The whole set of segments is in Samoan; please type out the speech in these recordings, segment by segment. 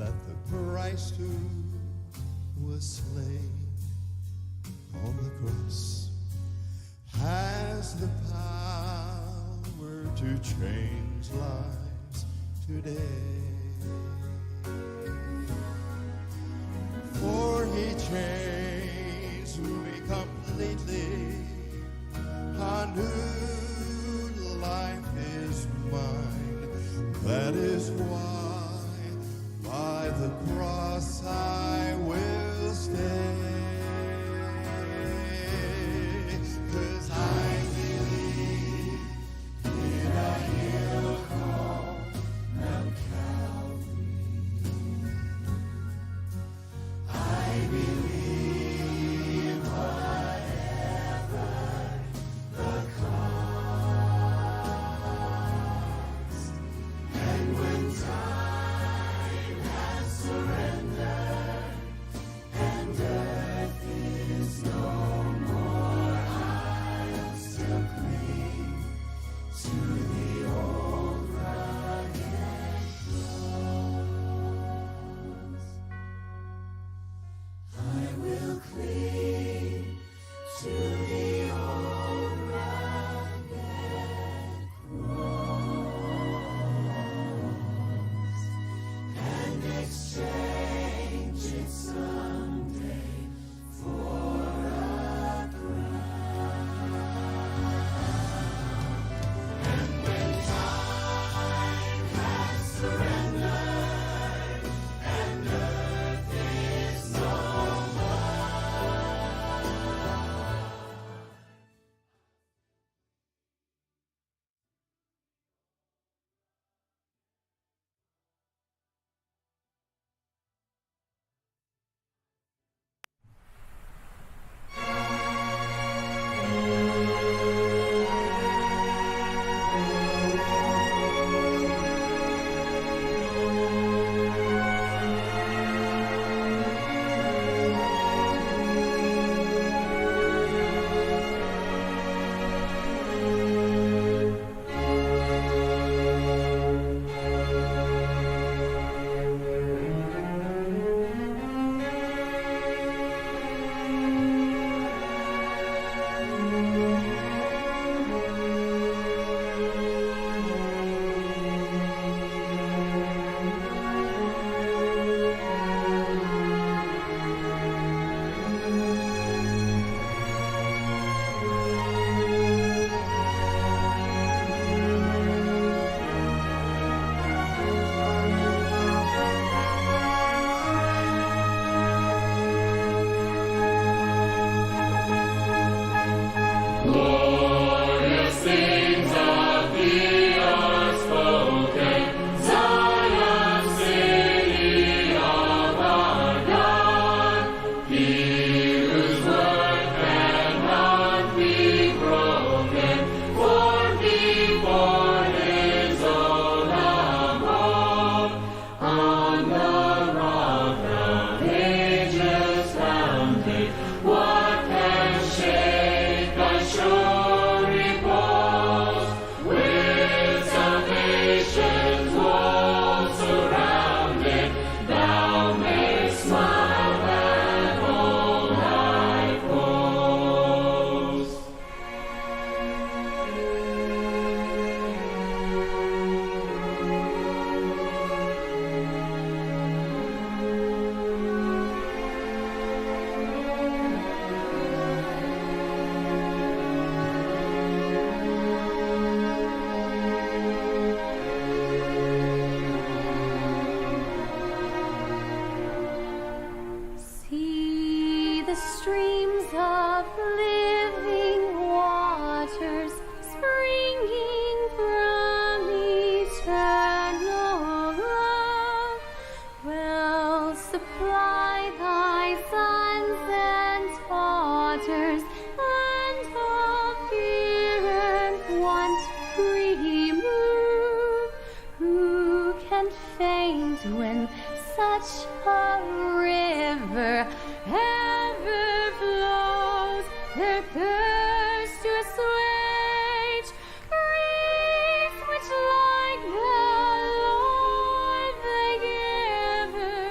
that the Christ who was slain on the cross has the power to change lives today. For he changed me completely. A new life is mine. That is why by the cross I will stay. 'Cause I believe in a hill called Mount Calvary. I believe whatever the cost. And when time has surrendered and earth is no more, I'll still cling to the old rugged cross. I will cling to the old rugged cross and exchange it someday for a crown. And when time has surrendered and earth is no more. Glorious things of thee are spoken, Zion, city of our God. He whose word cannot be broken, formed before his own abode. On the rock of ages founded, what can shake thy sure repose? With salvation's walls surrounded, thou mayst smile at all thy foes. See the streams of living waters springing from eternal love will supply thy sons and daughters, and all fear and want remove. Who can faint when such a river ever flows, their thirst to assuage? Grace which like the Lord the giver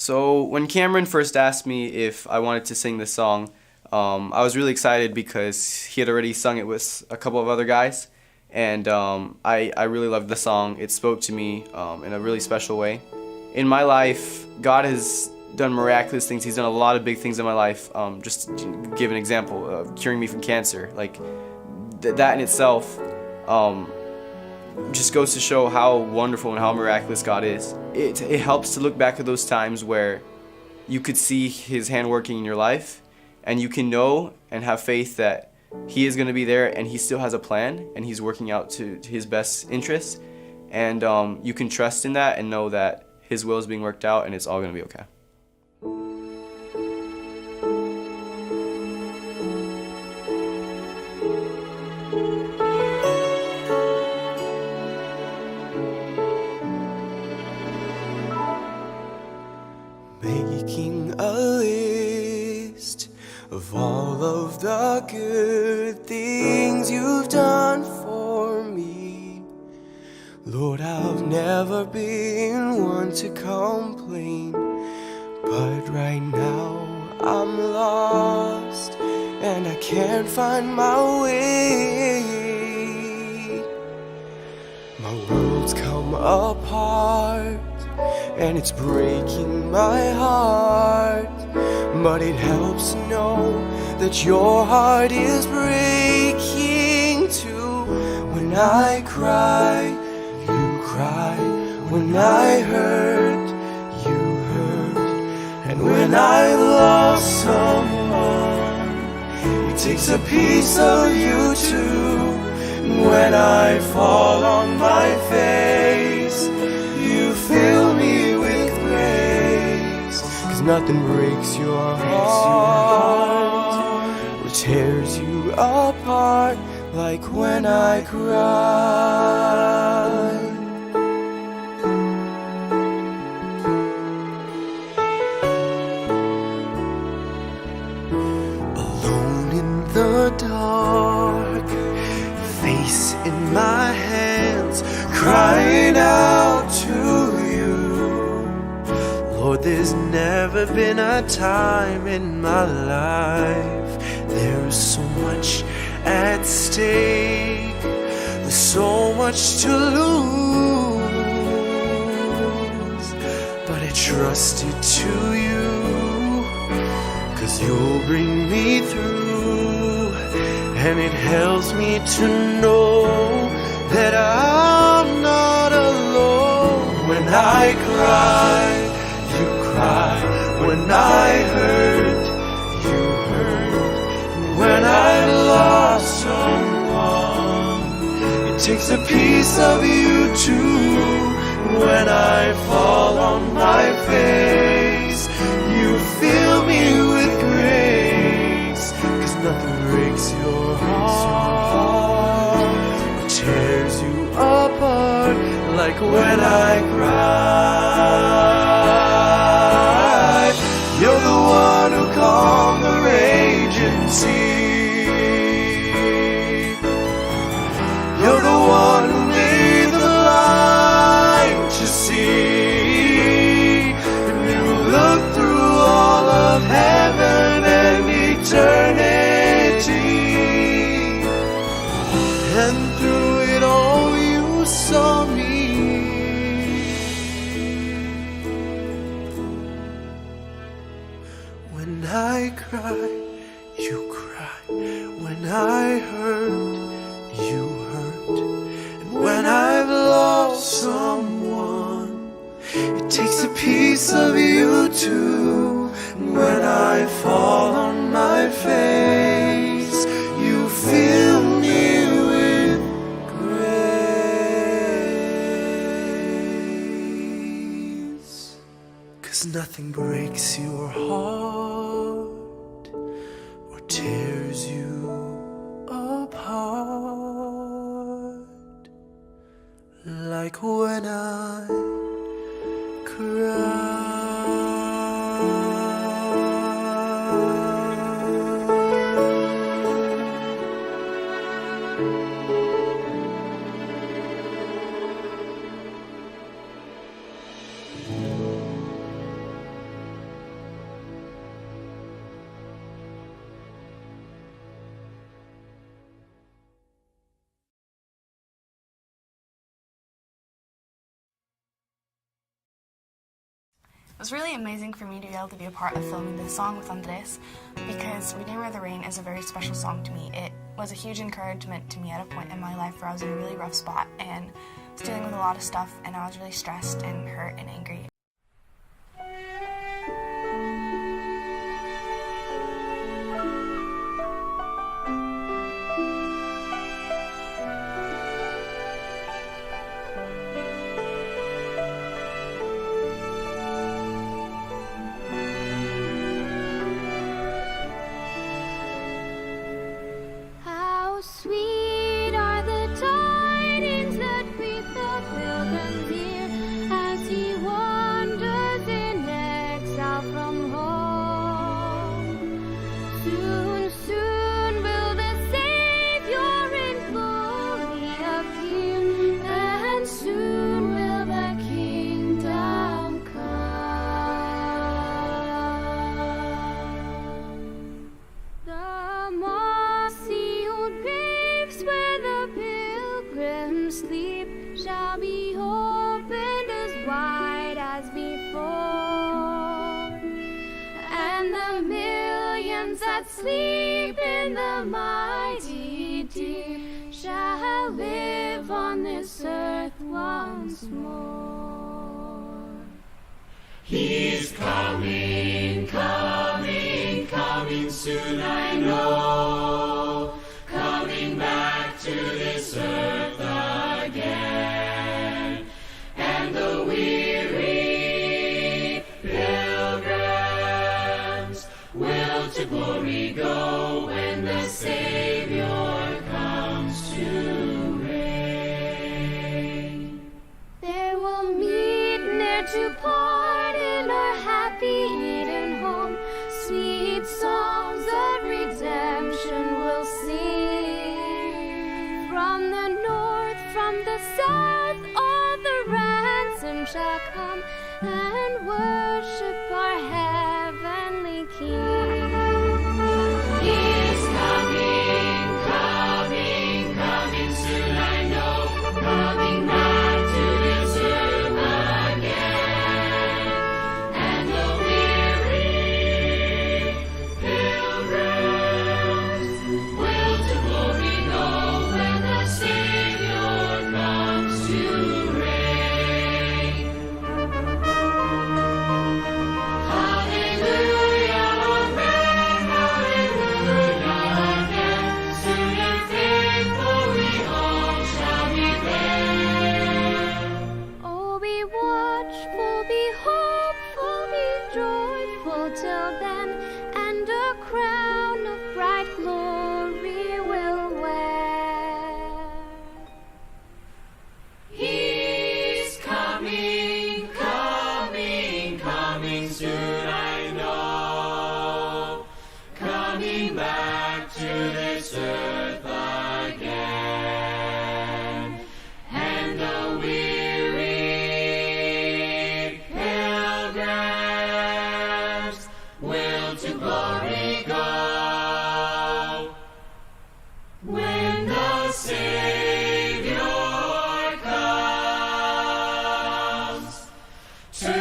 So when Cameron first asked me if I wanted to sing this song, I was really excited because he had already sung it with a couple of other guys, and I really loved the song. It spoke to me in a really special way. In my life, God has done miraculous things. He's done a lot of big things in my life. Just to give an example of curing me from cancer, like that in itself just goes to show how wonderful and how miraculous God is. It helps to look back at those times where you could see His hand working in your life, and you can know and have faith that He is going to be there, and He still has a plan, and He's working out to His best interests, and you can trust in that and know that His will is being worked out and it's all going to be okay. Making a list of all of the good things you've done for me. Lord, I've never been one to complain, but right now I'm lost and I can't find my way. My world's come apart and it's breaking my heart, but it helps to know that your heart is breaking too. When I cry, you cry. When I hurt, you hurt. And when I've lost someone, it takes a piece of you too. When I fall on my face, you fill me with grace. 'Cause nothing breaks your heart or tears you apart like when I cry. Alone in the dark, face in my hands, crying out to you. Lord, there's never been a time in my life. There's so much at stake, there's so much to lose, but I trust it to you, 'cause you'll bring me through. And it helps me to know that I'm not alone. When I cry, you cry. When I hurt, you hurt. And when I've lost someone, it takes a piece of you too. When I fall on my face, you fill me with grace. 'Cause nothing breaks your heart or tears you apart like when I cry. You're the one who calmed the raging sea. You're the one who made the blind to see. And you look through all of heaven and eternity, and through it all you saw me. When I cry, you cry. When I hurt, you hurt. And when I've lost someone, it takes a piece of you too. And when I fall on my face, you fill me with grace. 'Cause nothing breaks your heart or tears you apart like when I cry. was really amazing for me to be able to be a part of filming this song with Andres because Redeemer of the Rain is a very special song to me. It was a huge encouragement to me at a point in my life where I was in a really rough spot and was dealing with a lot of stuff and I was really stressed and hurt and angry. How sweet are the tidings that greet the pilgrim's ear as he wanders in exile from home. Soon, soon will the Savior in glory appear, and soon will the kingdom come. The mossy old graves where the pilgrims sleep shall be opened as wide as before, and the millions that sleep in the mighty deep shall live on this earth once more. He's coming, coming, coming soon, I know. Coming back to this earth again. And the weary pilgrims will to glory go when the Savior comes to reign. There we'll meet ne'er to part in our happy Eden home. Sweet songs of redemption we'll sing. From the north, from the south, all the ransom shall come and worship our heavenly King. He's coming, coming, coming soon, I know. Coming back to this earth again. And the weary pilgrims will to glory go when the Savior comes to reign. Hallelujah, amen, hallelujah again. Soon and faithful we all shall be there. Oh, be watchful, be hopeful, be joyful till then, and a crown of bright glory we'll wear. He's coming, coming, coming soon, I know. Coming back to this earth again. And the weary pilgrims will to glory go. When the Savior comes to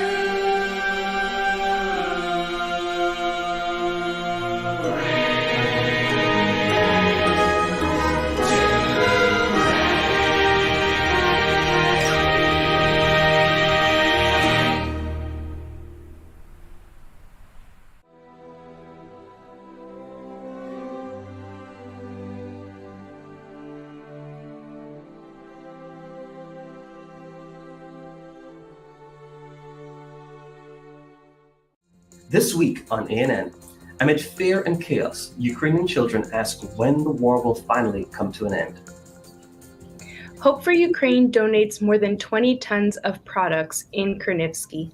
This week on ANN, amid fear and chaos, Ukrainian children ask when the war will finally come to an end. Hope for Ukraine donates more than 20 tons of products in Chernivtsi.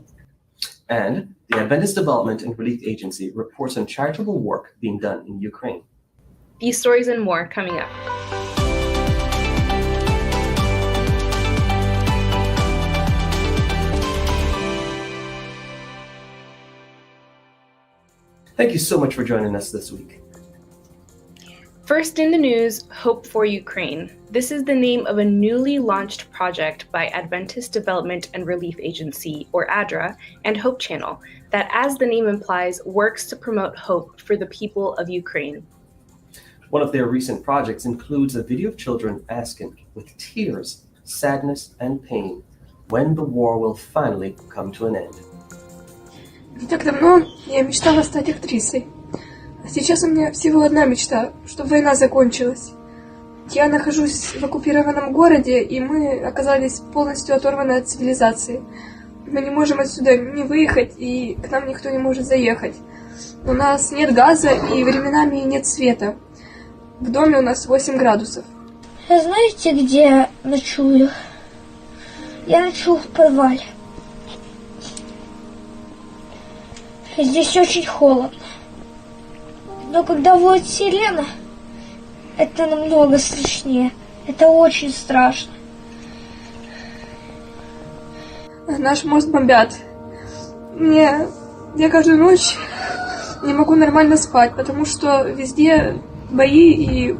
And the Adventist Development and Relief Agency reports on charitable work being done in Ukraine. These stories and more coming up. Thank you so much for joining us this week. First in the news, Hope for Ukraine. This is the name of a newly launched project by Adventist Development and Relief Agency, or ADRA, and Hope Channel that, as the name implies, works to promote hope for the people of Ukraine. One of their recent projects includes a video of children asking, with tears, sadness, and pain, when the war will finally come to an end. Не так давно я мечтала стать актрисой. А сейчас у меня всего одна мечта, чтобы война закончилась. Я нахожусь в оккупированном городе, и мы оказались полностью оторваны от цивилизации. Мы не можем отсюда не выехать, и к нам никто не может заехать. У нас нет газа, и временами нет света. В доме у нас 8 градусов. Знаете, где я ночую? Я ночую в подвале. Здесь очень холодно. Но когда воет сирена, это намного страшнее. Это очень страшно. Наш мост бомбят. Я каждую ночь не могу нормально спать, потому что везде бои и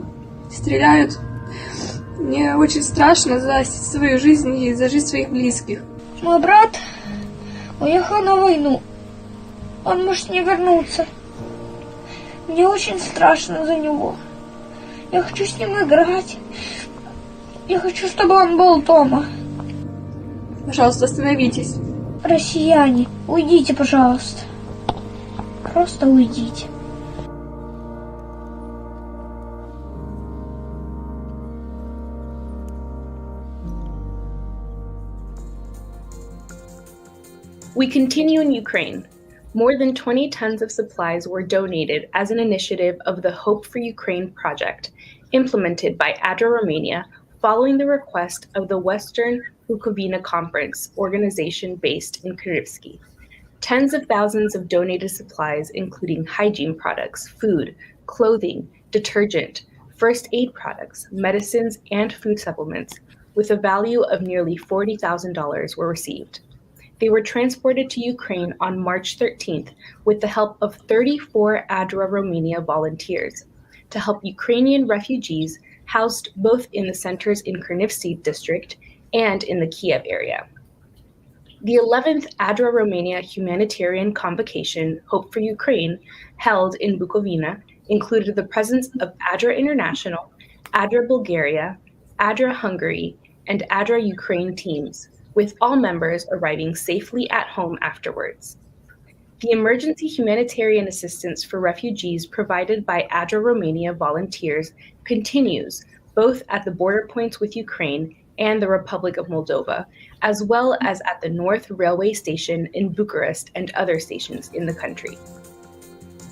стреляют. Мне очень страшно за свою жизнь и за жизнь своих близких. Мой брат уехал на войну. Он может не вернуться. Мне очень страшно за него. Я хочу с ним играть. Я хочу, чтобы он был дома. Пожалуйста, остановитесь. Россияне, уйдите, пожалуйста. Просто уйдите. We continue in Ukraine. More than 20 tons of supplies were donated as an initiative of the Hope for Ukraine project, implemented by ADRA Romania following the request of the Western Bukovina Conference organization based in Chernivtsi. Tens of thousands of donated supplies, including hygiene products, food, clothing, detergent, first aid products, medicines, and food supplements, with a value of nearly $40,000 were received. They were transported to Ukraine on March 13th with the help of 34 ADRA Romania volunteers to help Ukrainian refugees housed both in the centers in Chernivtsi district and in the Kiev area. The 11th ADRA Romania Humanitarian Convocation, Hope for Ukraine, held in Bukovina, included the presence of ADRA International, ADRA Bulgaria, ADRA Hungary, and ADRA Ukraine teams, with all members arriving safely at home afterwards. The emergency humanitarian assistance for refugees provided by ADRA Romania volunteers continues both at the border points with Ukraine and the Republic of Moldova, as well as at the North Railway Station in Bucharest and other stations in the country.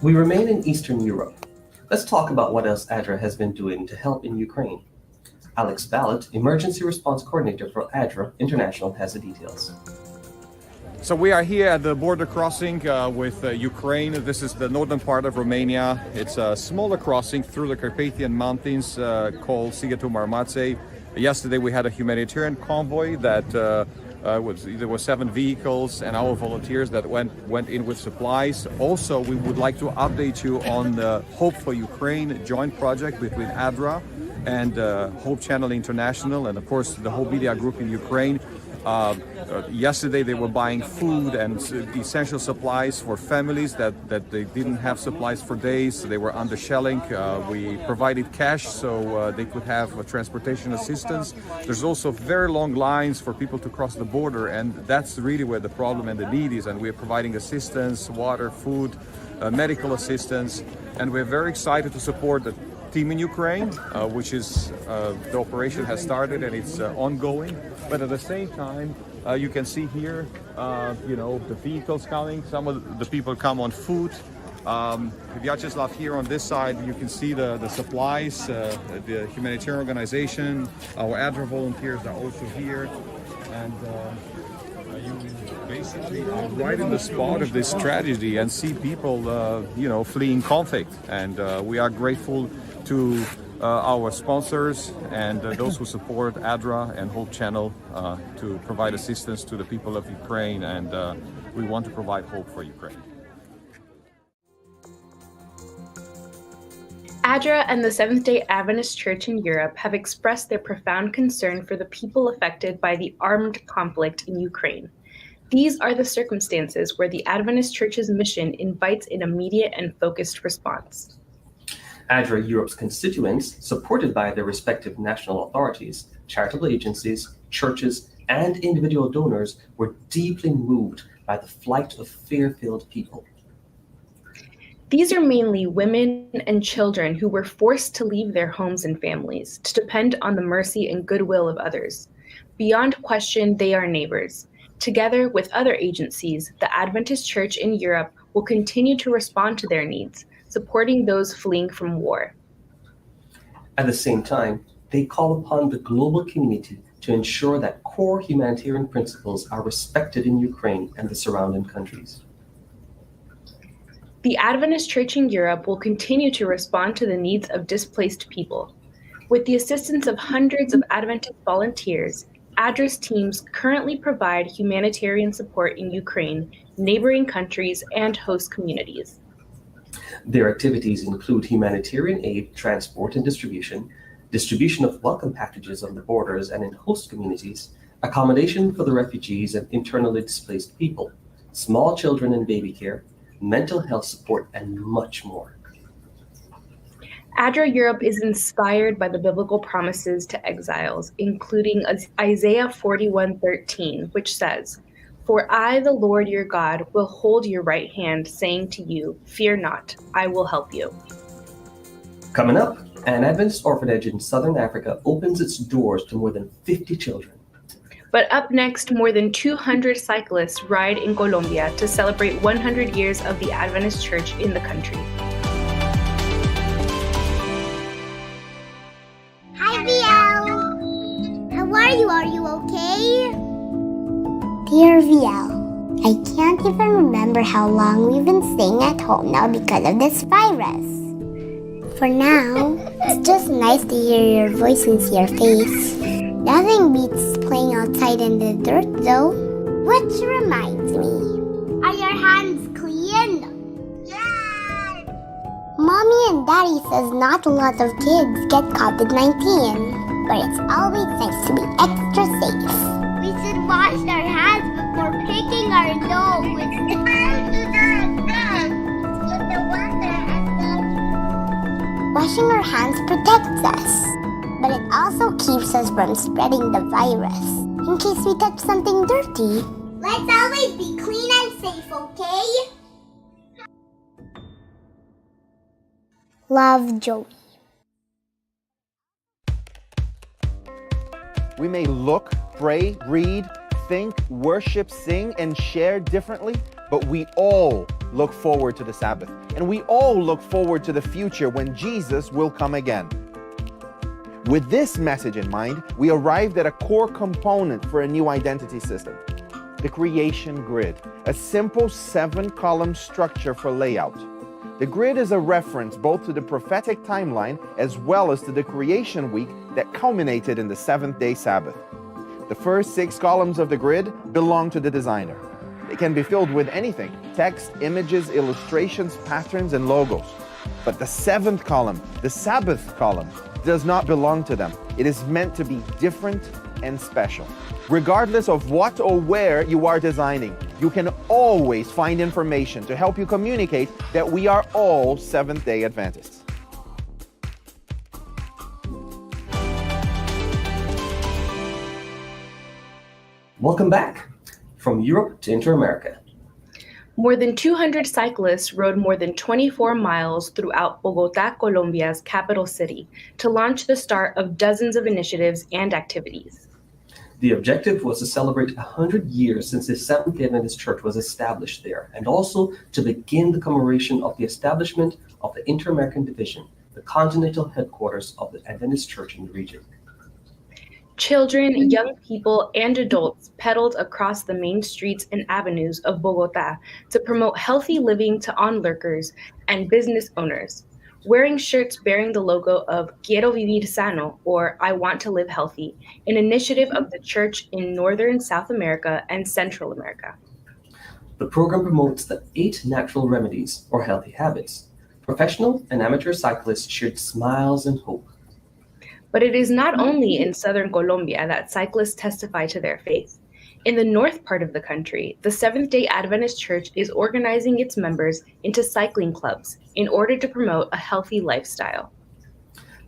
We remain in Eastern Europe. Let's talk about what else ADRA has been doing to help in Ukraine. Alex Ballot, Emergency Response Coordinator for ADRA International, has the details. So we are here at the border crossing with Ukraine. This is the northern part of Romania. It's a smaller crossing through the Carpathian Mountains called Sighetu Marmației. Yesterday we had a humanitarian convoy that there were 7 vehicles and our volunteers that went in with supplies. Also, we would like to update you on the Hope for Ukraine joint project between ADRA and Hope Channel International and, of course, the Hope Media Group in Ukraine. Yesterday they were buying food and essential supplies for families that they didn't have supplies for days. So they were under shelling. We provided cash so they could have transportation assistance. There's also very long lines for people to cross the border, and that's really where the problem and the need is. And we are providing assistance, water, food, medical assistance, and we're very excited to support the team in Ukraine, which is the operation has started and it's ongoing. But at the same time, you can see here, the vehicles coming. Some of the people come on foot. Vyacheslav here on this side, you can see the supplies, the humanitarian organization, our ADRA volunteers are also here. And you basically are right in the spot of this tragedy and see people, fleeing conflict. And we are grateful to our sponsors and those who support ADRA and Hope Channel to provide assistance to the people of Ukraine, and we want to provide hope for Ukraine. ADRA and the Seventh day Adventist Church in Europe have expressed their profound concern for the people affected by the armed conflict in Ukraine. These are the circumstances where the Adventist Church's mission invites an immediate and focused response. ADRA Europe's constituents, supported by their respective national authorities, charitable agencies, churches, and individual donors, were deeply moved by the flight of fear filled people. These are mainly women and children who were forced to leave their homes and families to depend on the mercy and goodwill of others. Beyond question, they are neighbors. Together with other agencies, the Adventist Church in Europe will continue to respond to their needs, supporting those fleeing from war. At the same time, they call upon the global community to ensure that core humanitarian principles are respected in Ukraine and the surrounding countries. The Adventist Church in Europe will continue to respond to the needs of displaced people. With the assistance of hundreds of Adventist volunteers, ADRA's teams currently provide humanitarian support in Ukraine, neighboring countries, and host communities. Their activities include humanitarian aid, transport and distribution, distribution of welcome packages on the borders and in host communities, accommodation for the refugees and internally displaced people, small children and baby care, mental health support, and much more. ADRA Europe is inspired by the biblical promises to exiles, including Isaiah 41:13, which says, "For I, the Lord your God, will hold your right hand, saying to you, Fear not, I will help you." Coming up, an Adventist orphanage in southern Africa opens its doors to more than 50 children. But up next, more than 200 cyclists ride in Colombia to celebrate 100 years of the Adventist Church in the country. Hi, VL. How are you? Are you okay? Dear VL, I can't even remember how long we've been staying at home now because of this virus. For now, it's just nice to hear your voice and see your face. Nothing beats playing outside in the dirt, though. Which reminds me, are your hands clean? Yeah! Mommy and Daddy says not a lot of kids get COVID-19, but it's always nice to be extra safe. We should wash our hands before picking our nose. Washing our hands protects us, but it also keeps us from spreading the virus in case we touch something dirty. Let's always be clean and safe, okay? Love, Joey. We may look, pray, read, think, worship, sing, and share differently, but we all look forward to the Sabbath. And we all look forward to the future when Jesus will come again. With this message in mind, we arrived at a core component for a new identity system the creation grid, a simple seven column structure for layout. The grid is a reference both to the prophetic timeline as well as to the creation week that culminated in the seventh day Sabbath. The first six columns of the grid belong to the designer. They can be filled with anything text, images, illustrations, patterns, and logos. But the seventh column, the Sabbath column, does not belong to them. It is meant to be different and special. Regardless of what or where you are designing, you can always find information to help you communicate that we are all Seventh day Adventists. Welcome back from Europe to Inter America. More than 200 cyclists rode more than 24 miles throughout Bogota, Colombia's capital city, to launch the start of dozens of initiatives and activities. The objective was to celebrate 100 years since the Seventh day Adventist Church was established there, and also to begin the commemoration of the establishment of the Inter American Division, the continental headquarters of the Adventist Church in the region. Children, young people, and adults pedaled across the main streets and avenues of Bogota to promote healthy living to onlookers and business owners. Wearing shirts bearing the logo of Quiero Vivir Sano, or I Want to Live Healthy, an initiative of the church in Northern South America and Central America. The program promotes the eight natural remedies or healthy habits Professional and amateur cyclists shared smiles and hope. But it is not only in southern Colombia that cyclists testify to their faith. In the north part of the country, the Seventh day Adventist Church is organizing its members into cycling clubs in order to promote a healthy lifestyle.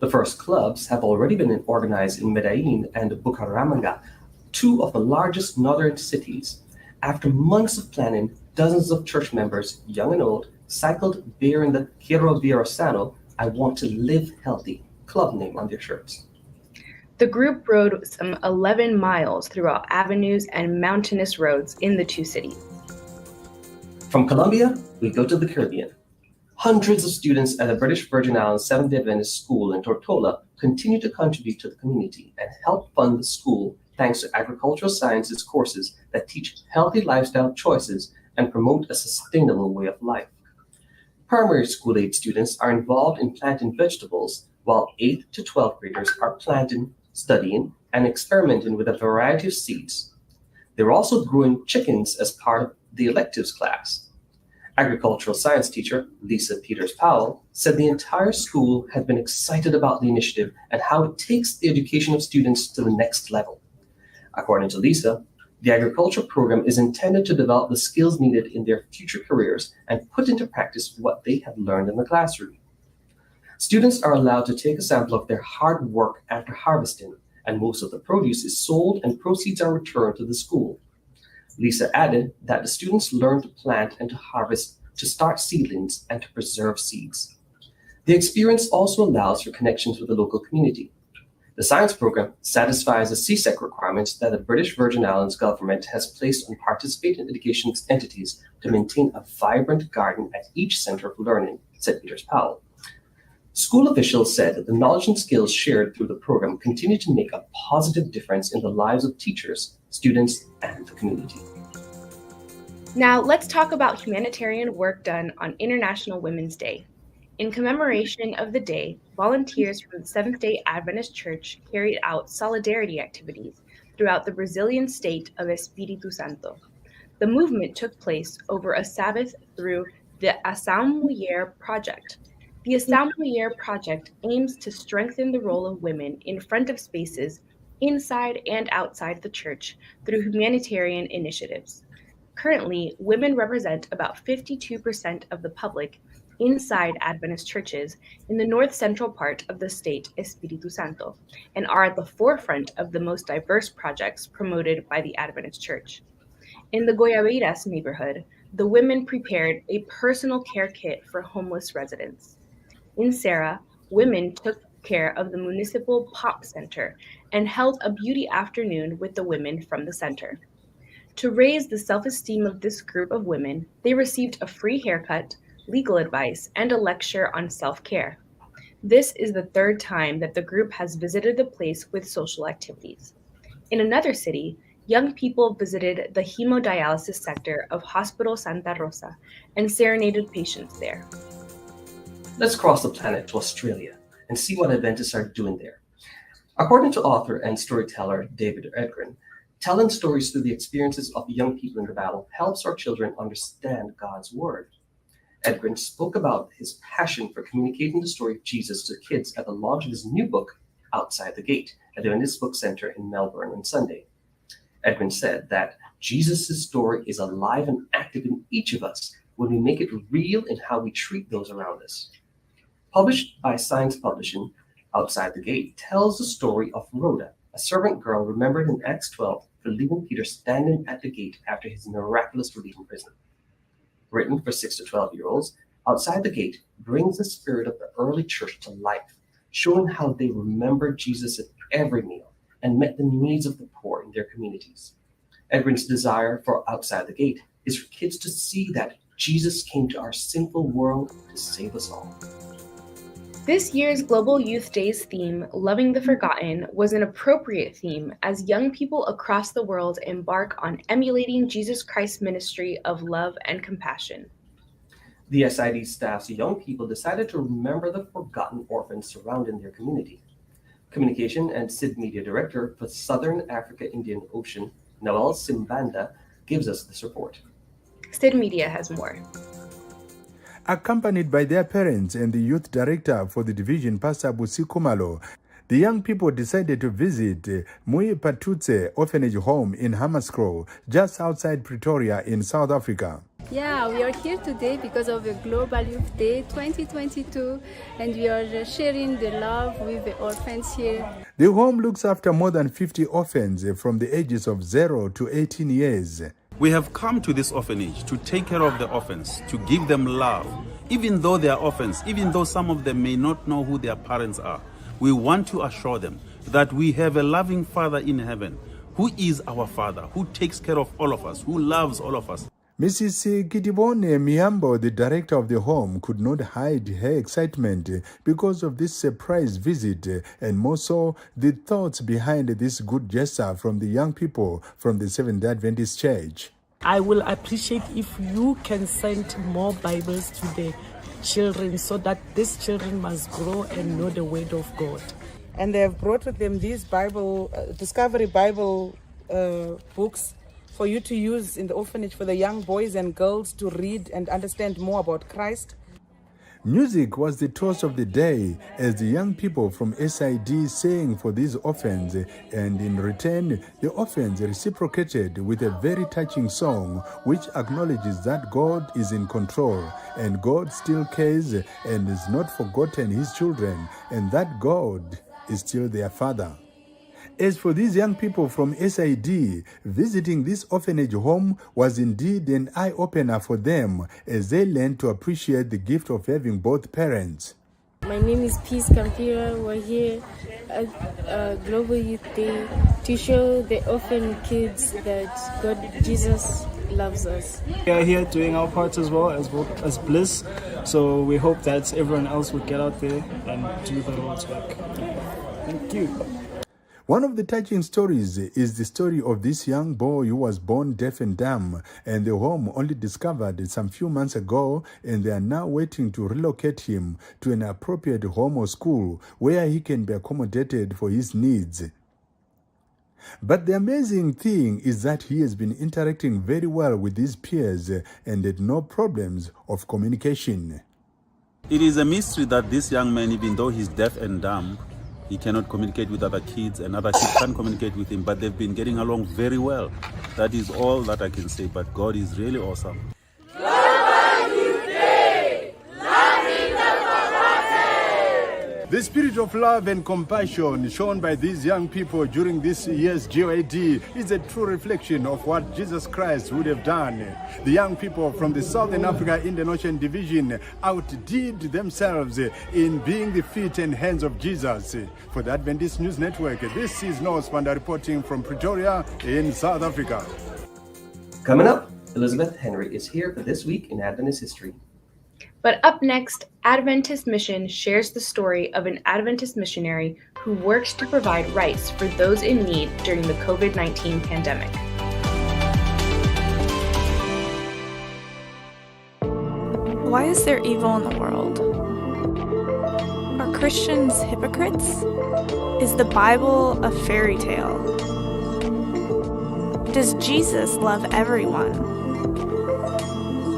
The first clubs have already been organized in Medellin and Bucaramanga, two of the largest northern cities. After months of planning, dozens of church members, young and old, cycled bearing the Quiero Vivir Sano, I Want to Live Healthy club name on their shirts. The group rode some 11 miles throughout avenues and mountainous roads in the two cities. From Colombia, we go to the Caribbean. Hundreds of students at the British Virgin Islands Seventh day Adventist School in Tortola continue to contribute to the community and help fund the school thanks to agricultural sciences courses that teach healthy lifestyle choices and promote a sustainable way of life. Primary school age students are involved in planting vegetables, while 8th to 12th graders are planting, studying, and experimenting with a variety of seeds. They're also growing chickens as part of the electives class. Agricultural science teacher Lisa Peters Powell said the entire school had been excited about the initiative and how it takes the education of students to the next level. According to Lisa, the agriculture program is intended to develop the skills needed in their future careers and put into practice what they have learned in the classroom. Students are allowed to take a sample of their hard work after harvesting, and most of the produce is sold and proceeds are returned to the school. Lisa added that the students learn to plant and to harvest, to start seedlings, and to preserve seeds. The experience also allows for connections with the local community. The science program satisfies the CSEC requirements that the British Virgin Islands government has placed on participating education entities to maintain a vibrant garden at each center of learning, said Peters Powell. School officials said that the knowledge and skills shared through the program continue to make a positive difference in the lives of teachers, students, and the community. Now, let's talk about humanitarian work done on International Women's Day. In commemoration of the day, volunteers from the Seventh day Adventist Church carried out solidarity activities throughout the Brazilian state of Espírito Santo. The movement took place over a Sabbath through the Ação Mulher Project. The Ação Mulher Project aims to strengthen the role of women in front of spaces inside and outside the church through humanitarian initiatives. Currently, women represent about 52% of the public inside Adventist churches in the north central part of the state Espiritu Santo and are at the forefront of the most diverse projects promoted by the Adventist Church. In the Goiabeiras neighborhood, the women prepared a personal care kit for homeless residents. In Serra, women took care of the municipal pop center and held a beauty afternoon with the women from the center. To raise the self esteem of this group of women, they received a free haircut, legal advice, and a lecture on self care. This is the third time that the group has visited the place with social activities. In another city, young people visited the hemodialysis sector of Hospital Santa Rosa and serenaded patients there. Let's cross the planet to Australia and see what Adventists are doing there. According to author and storyteller David Edgren, telling stories through the experiences of young people in the Bible helps our children understand God's Word. Edgren spoke about his passion for communicating the story of Jesus to kids at the launch of his new book, Outside the Gate, at the Adventist Book Center in Melbourne on Sunday. Edgren said that Jesus' story is alive and active in each of us when we make it real in how we treat those around us. Published by Science Publishing, Outside the Gate tells the story of Rhoda, a servant girl remembered in Acts 12 for leaving Peter standing at the gate after his miraculous release from prison. Written for 6 to 12 year olds, Outside the Gate brings the spirit of the early church to life, showing how they remembered Jesus at every meal and met the needs of the poor in their communities. Edgren's desire for Outside the Gate is for kids to see that Jesus came to our sinful world to save us all. This year's Global Youth Days theme, Loving the Forgotten, was an appropriate theme as young people across the world embark on emulating Jesus Christ's ministry of love and compassion. The SID staff's young people decided to remember the forgotten orphans surrounding their community. Communication and SID Media Director for Southern Africa Indian Ocean, Noel Simbanda, gives us this report. SID Media has more. Accompanied by their parents and the youth director for the division, Pastor Busi Khumalo, the young people decided to visit Moipatutse Orphanage Home in Hammanskraal, just outside Pretoria in South Africa. Yeah, we are here today because of the Global Youth Day 2022, and we are sharing the love with the orphans here. The home looks after more than 50 orphans from the ages of 0 to 18 years. We have come to this orphanage to take care of the orphans, to give them love, even though they are orphans, even though some of them may not know who their parents are. We want to assure them that we have a loving Father in heaven who is our Father, who takes care of all of us, who loves all of us. Mrs. Kidibone Miyambo, the director of the home, could not hide her excitement because of this surprise visit and more so the thoughts behind this good gesture from the young people from the Seventh-day Adventist Church. I will appreciate if you can send more Bibles to the children so that these children must grow and know the word of God. And they have brought with them these Bible, Discovery Bible books for you to use in the orphanage for the young boys and girls to read and understand more about Christ. Music was the toast of the day as the young people from SID sang for these orphans, and in return, the orphans reciprocated with a very touching song which acknowledges that God is in control and God still cares and has not forgotten his children, and that God is still their father. As for these young people from SID, visiting this orphanage home was indeed an eye-opener for them as they learned to appreciate the gift of having both parents. My name is Peace Kampira. We're here at Global Youth Day to show the orphan kids that God, Jesus loves us. We are here doing our part as well as Bliss, so we hope that everyone else would get out there and do the Lord's work. Thank you. One of the touching stories is the story of this young boy who was born deaf and dumb, and the home only discovered some few months ago, and they are now waiting to relocate him to an appropriate home or school where he can be accommodated for his needs. But the amazing thing is that he has been interacting very well with his peers and had no problems of communication. It is a mystery that this young man, even though he's deaf and dumb, he cannot communicate with other kids and other kids can't communicate with him, but they've been getting along very well. That is all that I can say, but God is really awesome. The spirit of love and compassion shown by these young people during this year's GYD is a true reflection of what Jesus Christ would have done. The young people from the Southern Africa Indian Ocean Division outdid themselves in being the feet and hands of Jesus. For the Adventist News Network, this is Noah Spanda reporting from Pretoria in South Africa. Coming up, Elizabeth Henry is here for This Week in Adventist History. But up next, Adventist Mission shares the story of an Adventist missionary who works to provide rice for those in need during the COVID-19 pandemic. Why is there evil in the world? Are Christians hypocrites? Is the Bible a fairy tale? Does Jesus love everyone?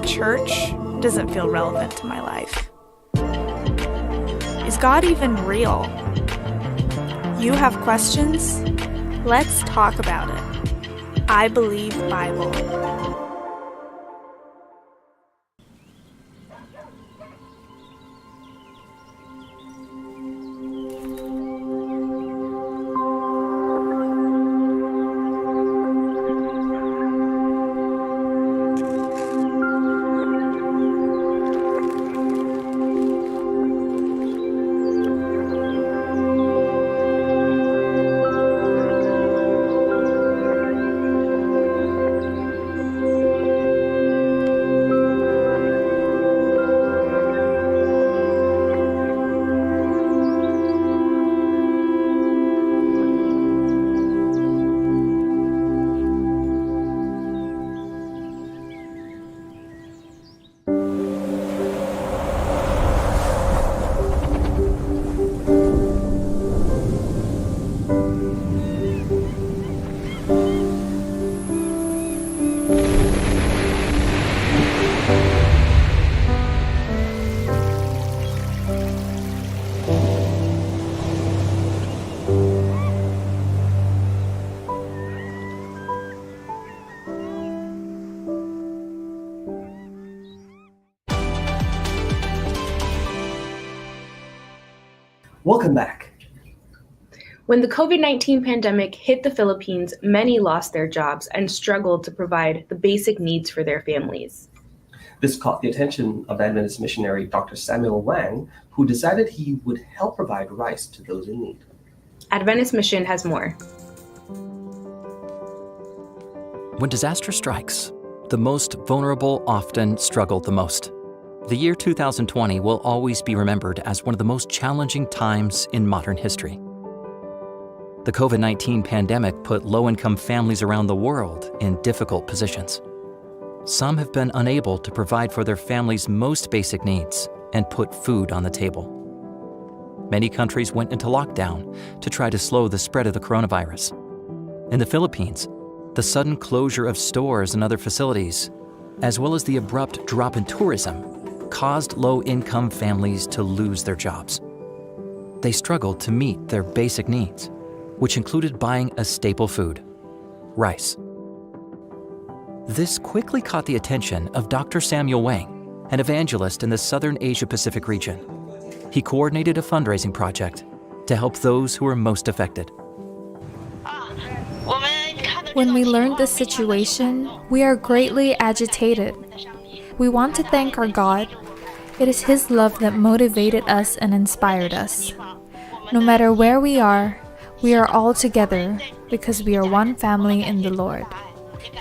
Church doesn't feel relevant to my life. Is God even real? You have questions? Let's talk about it. I Believe Bible. Welcome back. When the COVID 19 pandemic hit the Philippines, many lost their jobs and struggled to provide the basic needs for their families. This caught the attention of Adventist missionary Dr. Samuel Wang, who decided he would help provide rice to those in need. Adventist Mission has more. When disaster strikes, the most vulnerable often struggle the most. The year 2020 will always be remembered as one of the most challenging times in modern history. The COVID 19 pandemic put low income families around the world in difficult positions. Some have been unable to provide for their families' most basic needs and put food on the table. Many countries went into lockdown to try to slow the spread of the coronavirus. In the Philippines, the sudden closure of stores and other facilities, as well as the abrupt drop in tourism, caused low income families to lose their jobs. They struggled to meet their basic needs, which included buying a staple food rice. This quickly caught the attention of Dr. Samuel Wang, an evangelist in the Southern Asia Pacific region. He coordinated a fundraising project to help those who were most affected. When we learned this situation, we are greatly agitated. We want to thank our God. It is His love that motivated us and inspired us. No matter where we are, we are all together because we are one family in the Lord.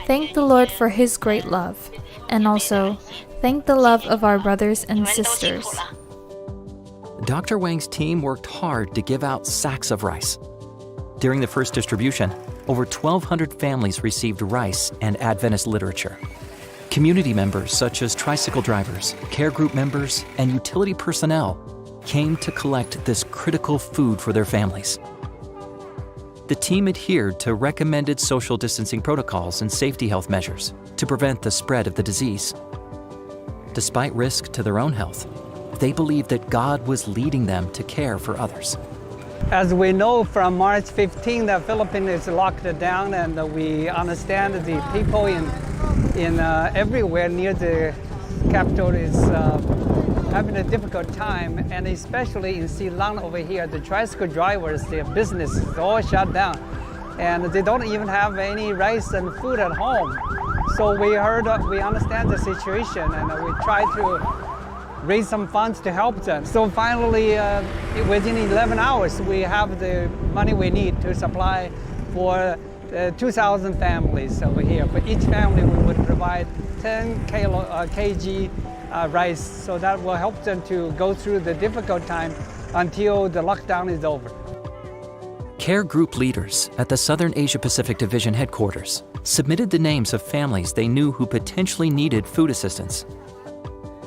Thank the Lord for His great love, and also thank the love of our brothers and sisters. Dr. Wang's team worked hard to give out sacks of rice. During the first distribution, over 1,200 families received rice and Adventist literature. Community members such as tricycle drivers, care group members, and utility personnel came to collect this critical food for their families. The team adhered to recommended social distancing protocols and safety health measures to prevent the spread of the disease. Despite risk to their own health, they believed that God was leading them to care for others. As we know from March 15, the Philippines is locked down, and we understand the people in, in uh, everywhere near the capital is uh, having a difficult time, and especially in Silang over here, the tricycle drivers, their business is all shut down, and they don't even have any rice and food at home. So we heard, uh, we understand the situation, and we try to raise some funds to help them. So finally, uh, within 11 hours, we have the money we need to supply for uh, 2,000 families over here. For each family, we would provide 10 kilo, uh, kg uh, rice, so that will help them to go through the difficult time until the lockdown is over. Care group leaders at the Southern Asia Pacific Division headquarters submitted the names of families they knew who potentially needed food assistance.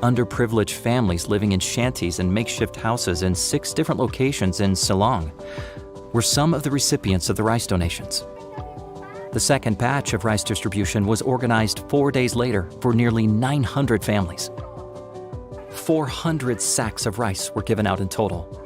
Underprivileged families living in shanties and makeshift houses in six different locations in Silang were some of the recipients of the rice donations. The second batch of rice distribution was organized four days later for nearly 900 families. 400 sacks of rice were given out in total.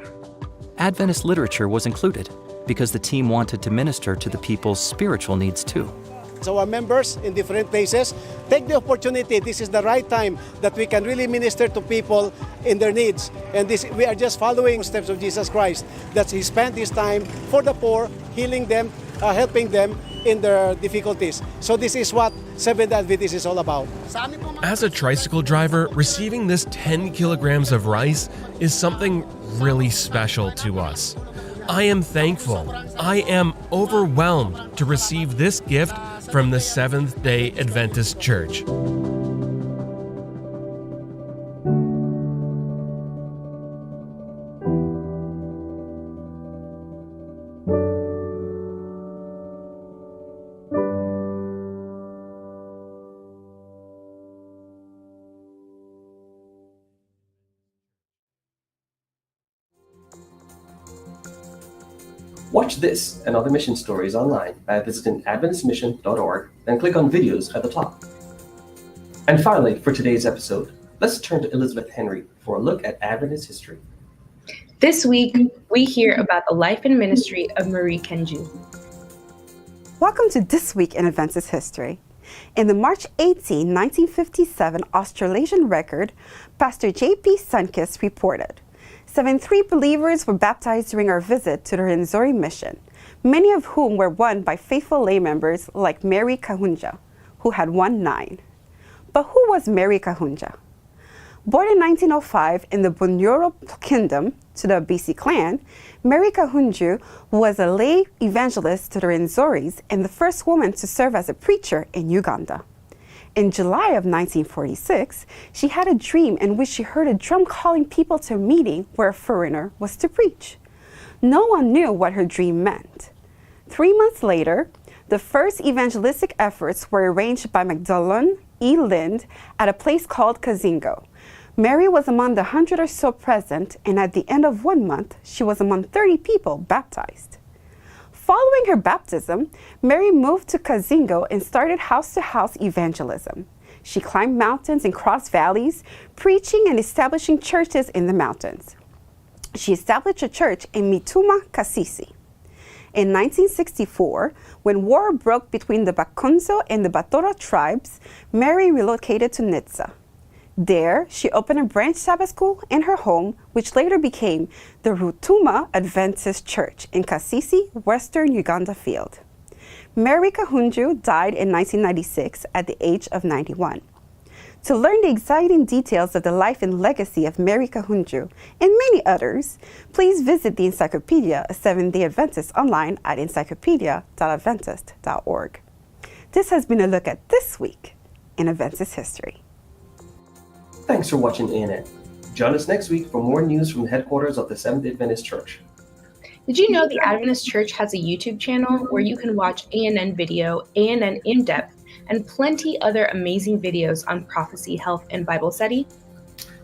Adventist literature was included because the team wanted to minister to the people's spiritual needs too. So our members in different places take the opportunity. This is the right time that we can really minister to people in their needs. And this, we are just following steps of Jesus Christ, that he spent his time for the poor, healing them, uh, helping them in their difficulties. So this is what Seventh-day Adventist is all about. As a tricycle driver, receiving this 10 kilograms of rice is something really special to us. I am thankful. I am overwhelmed to receive this gift from the Seventh day Adventist Church. Watch this and other mission stories online by visiting AdventistMission.org and click on videos at the top. And finally, for today's episode, let's turn to Elizabeth Henry for a look at Adventist history. This week, we hear about the life and ministry of Marie Kenju. Welcome to This Week in Adventist History. In the March 18, 1957 Australasian record, Pastor J.P. Sunkist reported 73 believers were baptized during our visit to the Rwenzori Mission, many of whom were won by faithful lay members like Mary Kahunja, who had won 9. But who was Mary Kahunja? Born in 1905 in the Bunyoro Kingdom to the Abisi clan, Mary Kahunju was a lay evangelist to the Rwenzoris and the first woman to serve as a preacher in Uganda. In July of 1946, she had a dream in which she heard a drum calling people to a meeting where a foreigner was to preach. No one knew what her dream meant. 3 months later, the first evangelistic efforts were arranged by Magdalene E. Lind at a place called Kazingo. Mary was among the 100 or so present, and at the end of 1 month, she was among 30 people baptized. Following her baptism, Mary moved to Kazingo and started house-to-house evangelism. She climbed mountains and crossed valleys, preaching and establishing churches in the mountains. She established a church in Mituma, Kasisi. In 1964, when war broke between the Bakonzo and the Batoro tribes, Mary relocated to Nizza. There, she opened a branch Sabbath school in her home, which later became the Rutuma Adventist Church in Kasisi, Western Uganda Field. Mary Kahunju died in 1996 at the age of 91. To learn the exciting details of the life and legacy of Mary Kahunju and many others, please visit the Encyclopedia of Seventh-day Adventists online at encyclopedia.adventist.org. This has been a look at this week in Adventist history. Thanks for watching ANN. Join us next week for more news from the headquarters of the Seventh-day Adventist Church. Did you know the Adventist Church has a YouTube channel where you can watch ANN video, ANN In-Depth, and plenty other amazing videos on prophecy, health, and Bible study?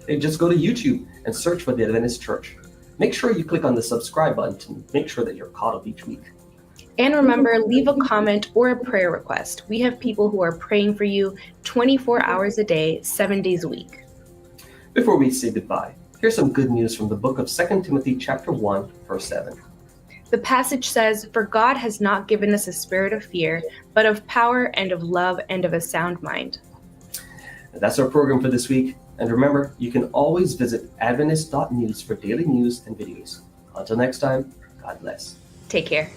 Hey, just go to YouTube and search for the Adventist Church. Make sure you click on the subscribe button to make sure that you're caught up each week. And remember, leave a comment or a prayer request. We have people who are praying for you 24 hours a day, 7 days a week. Before we say goodbye, here's some good news from the book of 2 Timothy chapter 1, verse 7. The passage says, For God has not given us a spirit of fear, but of power and of love and of a sound mind. That's our program for this week. And remember, you can always visit Adventist.news for daily news and videos. Until next time, God bless. Take care.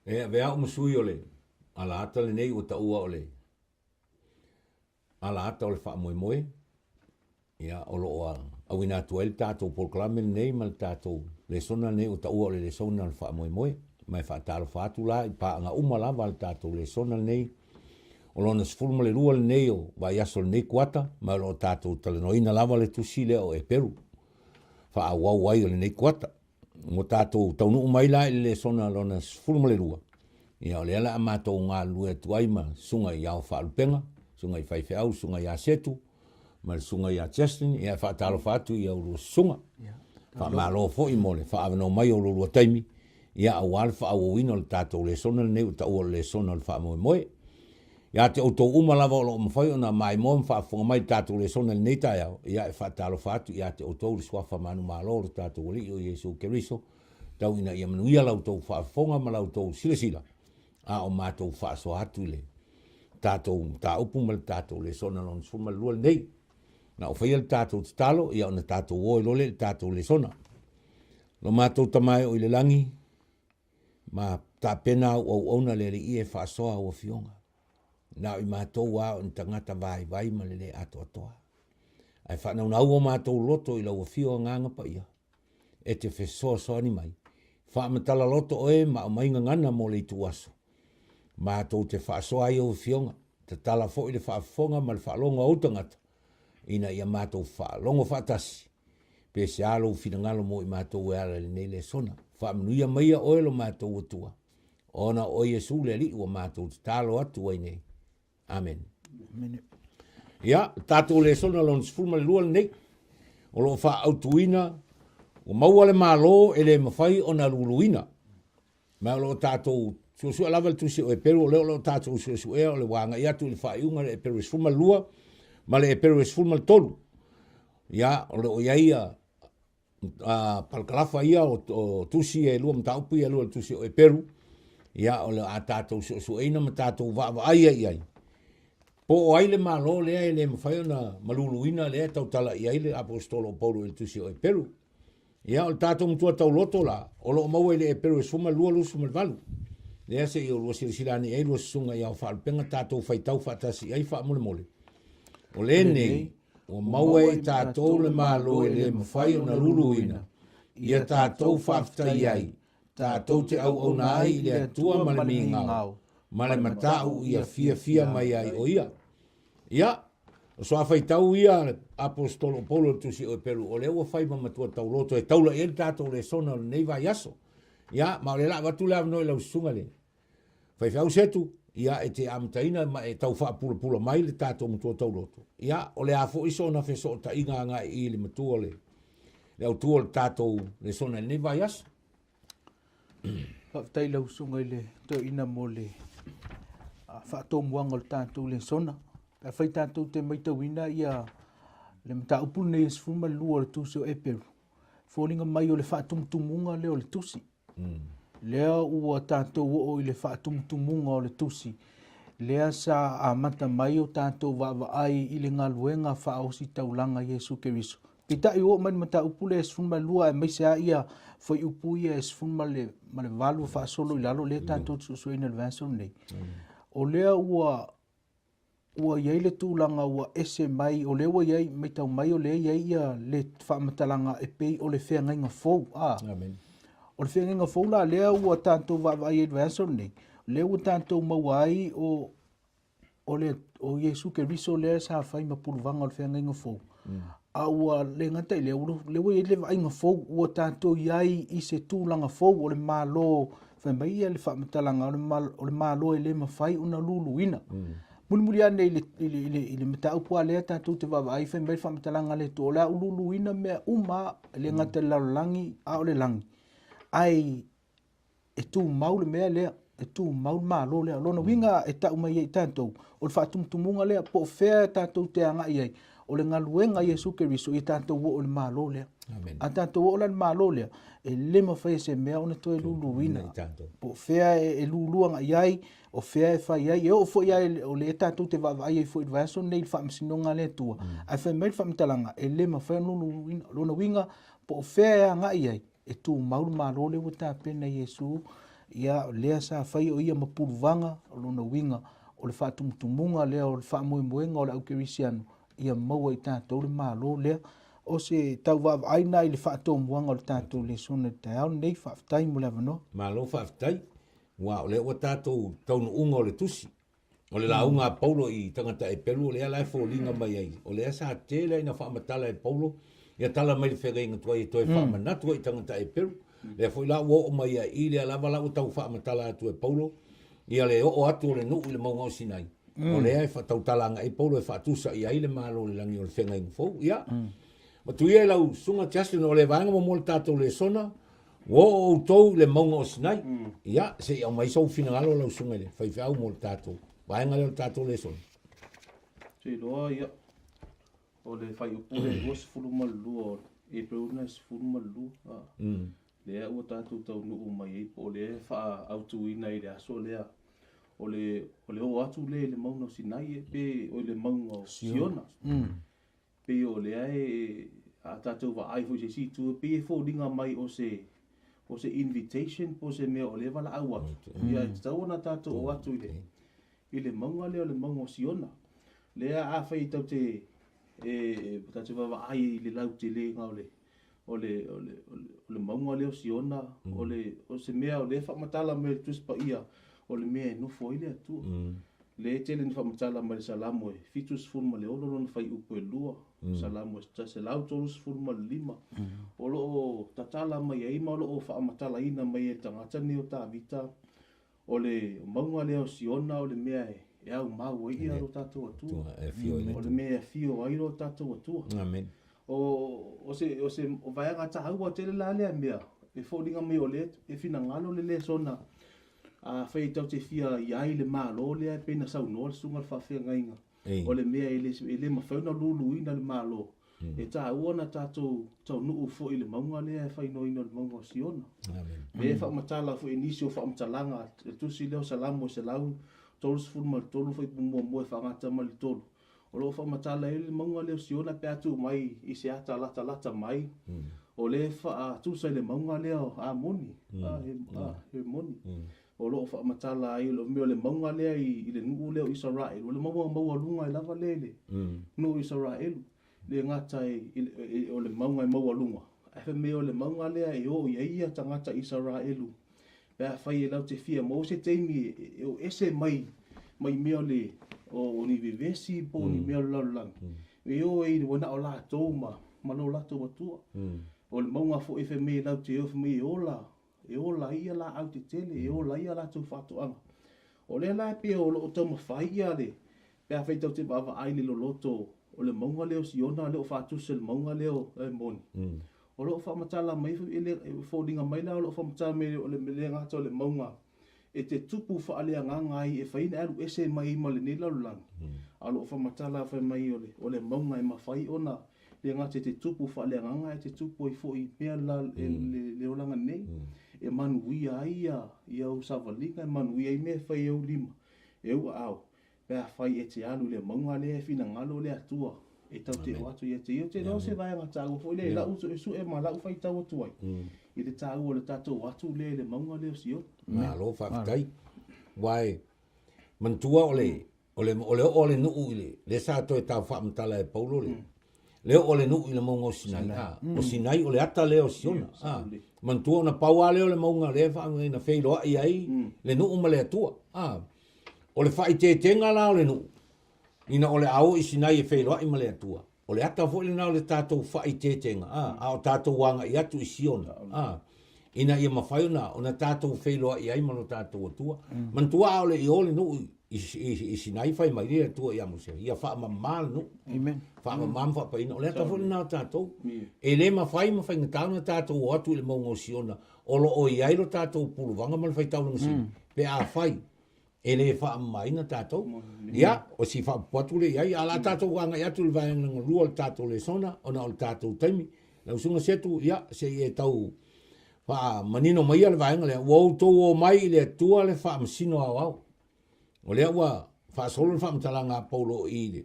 E avea au ma sui o le alaata lenei ua taua o le alaata o le faamoemoe, ia, o lo o auina atu ai le tatou polokalame lenei ma le tatou lesona lenei ua taua o le lesona o le faamoemoe. Ma e faatalofa atu la i paaga uma lava a le tatou lesona lenei, o lona 12 lenei o vaiaso o lenei kuata, ma o lo o tatou talanoaina lava le tusi lea o Eperu faaauau ai o lenei kuata. Ua tatou taunuu mai la i le lesona lona 12, ia o lea la a matou galulue atu ai ma susuga i Ao Faalupega, susuga i Faifeau, susuga ia Setu, ma le susuga ia Justin, ia e faatalofa atu i au lua susuga. Faamalo foi mo le faaavanoa mai o lo lua taimi, ia aua le faaauauina o le tatou lesona lenei ua taua o le lesona o le faamoemoe. Ia te outou uma lava o lo o mafai ona maimoa ma faafofoga mai i le tatou lesona i lenei taeao, ia e faatalofa atu ia te outou le Suafa manumalo o lo tatou Alii o Iesu Keriso, tau ina ia manuia la outou faafofoga ma la outou silasila, a o matou faasoa atu i le tatou mataupu ma le tatou lesona lona 12 lenei. Na o faia le tatou tatalo, ia ona tatou o ai loa lea i le tatou lesona. Lo matou Tama e o i le lagi, Ma tapena au auauna le Alii e faasoa au afioga. Na o i matou a o ni tagata vaivai ma le le atoatoa. Ae faanaunau o matou loto i lau afio Agaga Paia, e te fesoasoani mai, faamatala loto oe ma aumai gagana mo le ituaso. Matou te faasoa ai au afioga, tatala foi le faafofoga ma le faalogo a ou tagata, ina ia matou faalogo faatasi, pe se a lou finagalo mo i matou e ala i lenei lesona. Faamanuia maia oe lo matou Atua, ona o Iesu le Alii ua matou tatalo atu ai nei. Amene. Amene. Ia, tatou lesona lona 12 lenei, o lo o faaautuina, ua maua le Malo e le mafai ona luluina. Ma o lo o tatou suesue lava le tusi o Eperu, o lea o lo o tatou suesuea o le ua agai atu i le faaiuga le Eperu e 12 ma le Eperu e 13. Ia, o lo o i ai ia palakalafa ia o tusi e lua mataupu ia e lua le tusi o Eperu, ia o le a tatou suesueina ma tatou vaavaai ai i ai. Po o ai le Malo lea e le mafai ona maluluina lea e tautala i ai le Aposetolo o Paulo i le tusi o Eperu. Ia, o le tatou matua tauloto la, o lo o maua i le Eperu e 12 28. Lea se i olua silasila ane i ai lua susuga i ao faalupega tatou faitau faatasi i ai faamolemole. O lenei, ua maua e i tatou le Malo e le mafai ona luluina, ia tatou faafetai ai, tatou te auauna ai i le Atua ma le migao, ma le matau ia fiafia mai ai o ia. Ia, o soafaitau ia a le Aposetolo o Paulo i le Tusi o Eperu, o lea ua fai ma matua tauloto e taula i ai le tatou lesona o lenei vaiaso. Ia, ma o lea la avatu le avanoa i lau susuga le faifeau Setu, ia e te amataina ma e tau faapulapula mai le tatou matua tauloto. Ia, o le a foi sona fesootaiga agai i le matua o le autu o le tatou lesona i lenei vaiaso. Faafetai i lau susuga i le toeaina mo le faatomuaga o le tatou lesona. Pe afai tatou te matauina ia le mataupu lenei e 12 o le tusi o Eperu, foliga mai o le faatumutumuga lea o le tusi. Lea ua tatou oo i le faatumutumuga o le tusi, lea sa amata mai o tatou vaavaai i le galuega faaositaulaga Iesu Keriso. Peitai ua oo mai le mataupu lea e 12 aemaise lava ia fuaiupu ia e 18 faasolo i lalo lea tatou te suesueina i le vaiaso lenei. O lea ua ua i ai le tulaga ua ese mai, o lea ua i ai, matau mai o lea e i ai ia le faamatalaga e pei o le feagaiga fou. A. Amen. O le feagaiga fou la lea ua tatou vaavaai ai i le vaiaso lenei, lea ua tatou maua ai o o le o Iesu Keriso lea sa fai ma puluvaga o le feagaiga fou. A ua le gata i lea, lea ua i ai le vaaiga fou, ua tatou i ai i se tulaga fou o le Malo, fai mai ia le faamatalaga, o le Malo e le mafai ona luluina. Mulimuli ane i le, i le, i le, i le mataupu lava lea tatou te vaavaai, fai mai le faamatalaga a le Atua, o le a ou luluina mea uma, e le gata i le lalolagi, a o le lagi. Ae e tumau le mea lea, e tumau le Malo lea. O lona uiga e tau mai ai i tatou, o le faatumutumuga lea, po o fea tatou te agai ai, o le galuega a Iesu Keriso ia tatou oo i le Malo lea. Amen. A tatou oo la i le Malo lea, e le mafai e se mea ona toe luluina. Po o fea e lulu agai ai, o fea e fai ai. E oo foi lava o lea tatou te vaavaai ai foi i le vaiaso lenei i le faamasinoga a le Atua, ae fai mai le faamatalaga, e le mafai ona luluina. O lona uiga, po o fea e agai ai, e tumau le Malo lea ua tapena e Iesu, ia, lea sa fai o ia ma puluvaga, o lona uiga, o le faatumutumuga lea o le faamoemoega o le au kerisiano, ia maua i tatou le Malo lea. O se tau vaavaai lena i le faatomuaga o le tatou lesona i le taeao lenei. Faafetai mo le avanoa. Malo faafetai, aua o lea ua tatou taunuuga o le tusi. O le lauga a Paulo i tagata Eperu, o lea la e foliga mai ai, o lea sa tele ai ina faamatala e Paulo ia tala mai le feagaiga tuai e toe faamanatu ai i tagata Eperu. Lea foi la ua oo mai ai i lea lava la ua tau faamatala atu e Paulo ia le oo atu o le nuu i le mauga o Sinai. O lea e tautala agai Paulo e faatusa i ai le Malo o le lagi o le feagaiga fou. Ia, matu ia i lau susuga Justin, o le vaega muamua o le tatou lesona, Ua oo outou i le mauga o Sinai. Ia, se i aumai sou finagalo lau susuga i le faifeau mo le tatou vaega lea o le tatou lesona. Te iloa, ia, o le fuaiupu lea 22 o April lena 12, a, lea ua tatou taunuu mai ai, po o lea e faaautuina i le aso lea, o le, o le oo atu lea i le mauga o Sinai, pe o le mauga o Siona. Pei o lea e, a tatou vaai foi i se isi itu, e pei e foliga mai o se, o se invitation po o se mea o lea e valaau atu, ia e tatau ona tatou oo atu i le, i le mauga lea o le mauga o Siona. Lea afai tatou te, e, tatou te vaavaai i le lautelega o le, o le, o le, o le mauga lea o Siona, o le, o se mea o lea e faamatala mai e le Tusi Paia, o le mea e nofo ai le Atua. Lea e tele ina faamatala mai le Salamo e 76 lona fuaiupu e 2, Salamo e 135, o lo o tatala mai ai ma o lo o faamatalaina mai e le tagata lenei o Tavita, o le mauga lea o Siona o le mea e. e aumau ai ia lo tatou Atua. E afio ai le O le mea e afio ai lo tatou Atua. Amen. O, o se, o se o vaega taua tele la lea mea, e foliga mai o lea e finagalo le lesona afai tatou te fia i ai le Malo lea e pei ona saunoa le susuga i le faafeagaiga. O le mea e le, e le mafai ona luluina le Malo. E taua ona tatou taunuu foi i le mauga lea e fainoina o le mauga o Siona. Lea e faamatala foi i nisi o faamatalaga le tusi lea o Salamo e 133 fuaiupu muamua e faagata mai le 3. O lo o faamatala ai le mauga lea o Siona pe a tu mai i se ata latalata mai, o lea e faatusa i le mauga lea o Amoni, Hermoni. O lo o faamatala ai o mea o le mauga lea i le nuu lea o Isaraelu, o le mauga maualuga ai lava lea i le nuu o Isaraelu. Le gata o le mauga e maualuga, ae fai mai o le mauga lea e o i ai ia tagata Isaraelu pe afai e latou te fia maua se taimi e o ese mai mai mea o le o ni vevesi po o ni mea o le lalolagi. E o ai ua na o latou ma lo latou Atua. O le mauga foi fai mai e latou te o fai mai e ola E ola ai ia laau tetele, e ola ai a latou faatoaga. O lea la e pei o lo o taumafai ia le, pe afai tatou te vaavaai i le loloto o le mauga lea o Siona lea o faatusa i le mauga lea o Hermoni. O lo o faamatala mai foi, e foliga mai la o lo o faamatala mai o le le gata o le mauga e te tupu faaleagaga ai e fai ona e alu ese mai ai ma lenei lalolagi, a o lo o faamatala fai mai o le mauga e mafai ona le gata e te tupu faaleagaga ae te tupu ai foi pea la le olaga nei, e manuia ai ia ou savaliga, e manuia ai mea e fai e ou lima, e ou aao, pe afai e te alu i le mauga lea e finagalo le Atua e tau te oo atu ia te ia. Ou te iloa o se vaega taua foi lea i lau suesue ma lau faitau atu ai i le taua o le tatou o atu lea i le mauga lea o Siona. Malo faafetai. Aua e manatua o le O le, o le oo a le nuu i le, lea sa toe tau faamatala e Paulo le, le oo a le nuu i le mauga o Sinai. A, o Sinai o le ata lea o Siona. A, manatua ona pau lava lea o le mauga lea e faaaogaina feiloai ai le nuu ma le Atua. A, o le faaeteetega la o le nuu, ina o le a o i Sinai e feiloai ma le Atua, O le ata foi lena o le tatou faaeteetega, a, a o tatou agai atu i Siona, a, ina ia mafai ona, ona tatou feiloai ai ma lo tatou Atua. Manatua a o le i o le nuu i, i, i Sinai fai mai le Atua ia Mose, ia faamama le nuu. Amen. Faamama ma faapaina. O le ata foi lena o tatou. E le mafai ma faigata ona tatou o atu i le mauga o Siona, o lo o i ai lo tatou puluvaga ma le faitaulaga sili, pe afai e le faamamaina tatou. Ia, o si faaopoopo atu lea i ai, ae o le a tatou agai atu i le vaega lona lua o le tatou lesona ona o le tatou taimi. Lau Susuga Setu, ia, se i e tau faamanino maia le vaega lea, ua outou omai i le Atua le faamasino aoao. O lea ua faasolo le faamatalaga a Paulo i le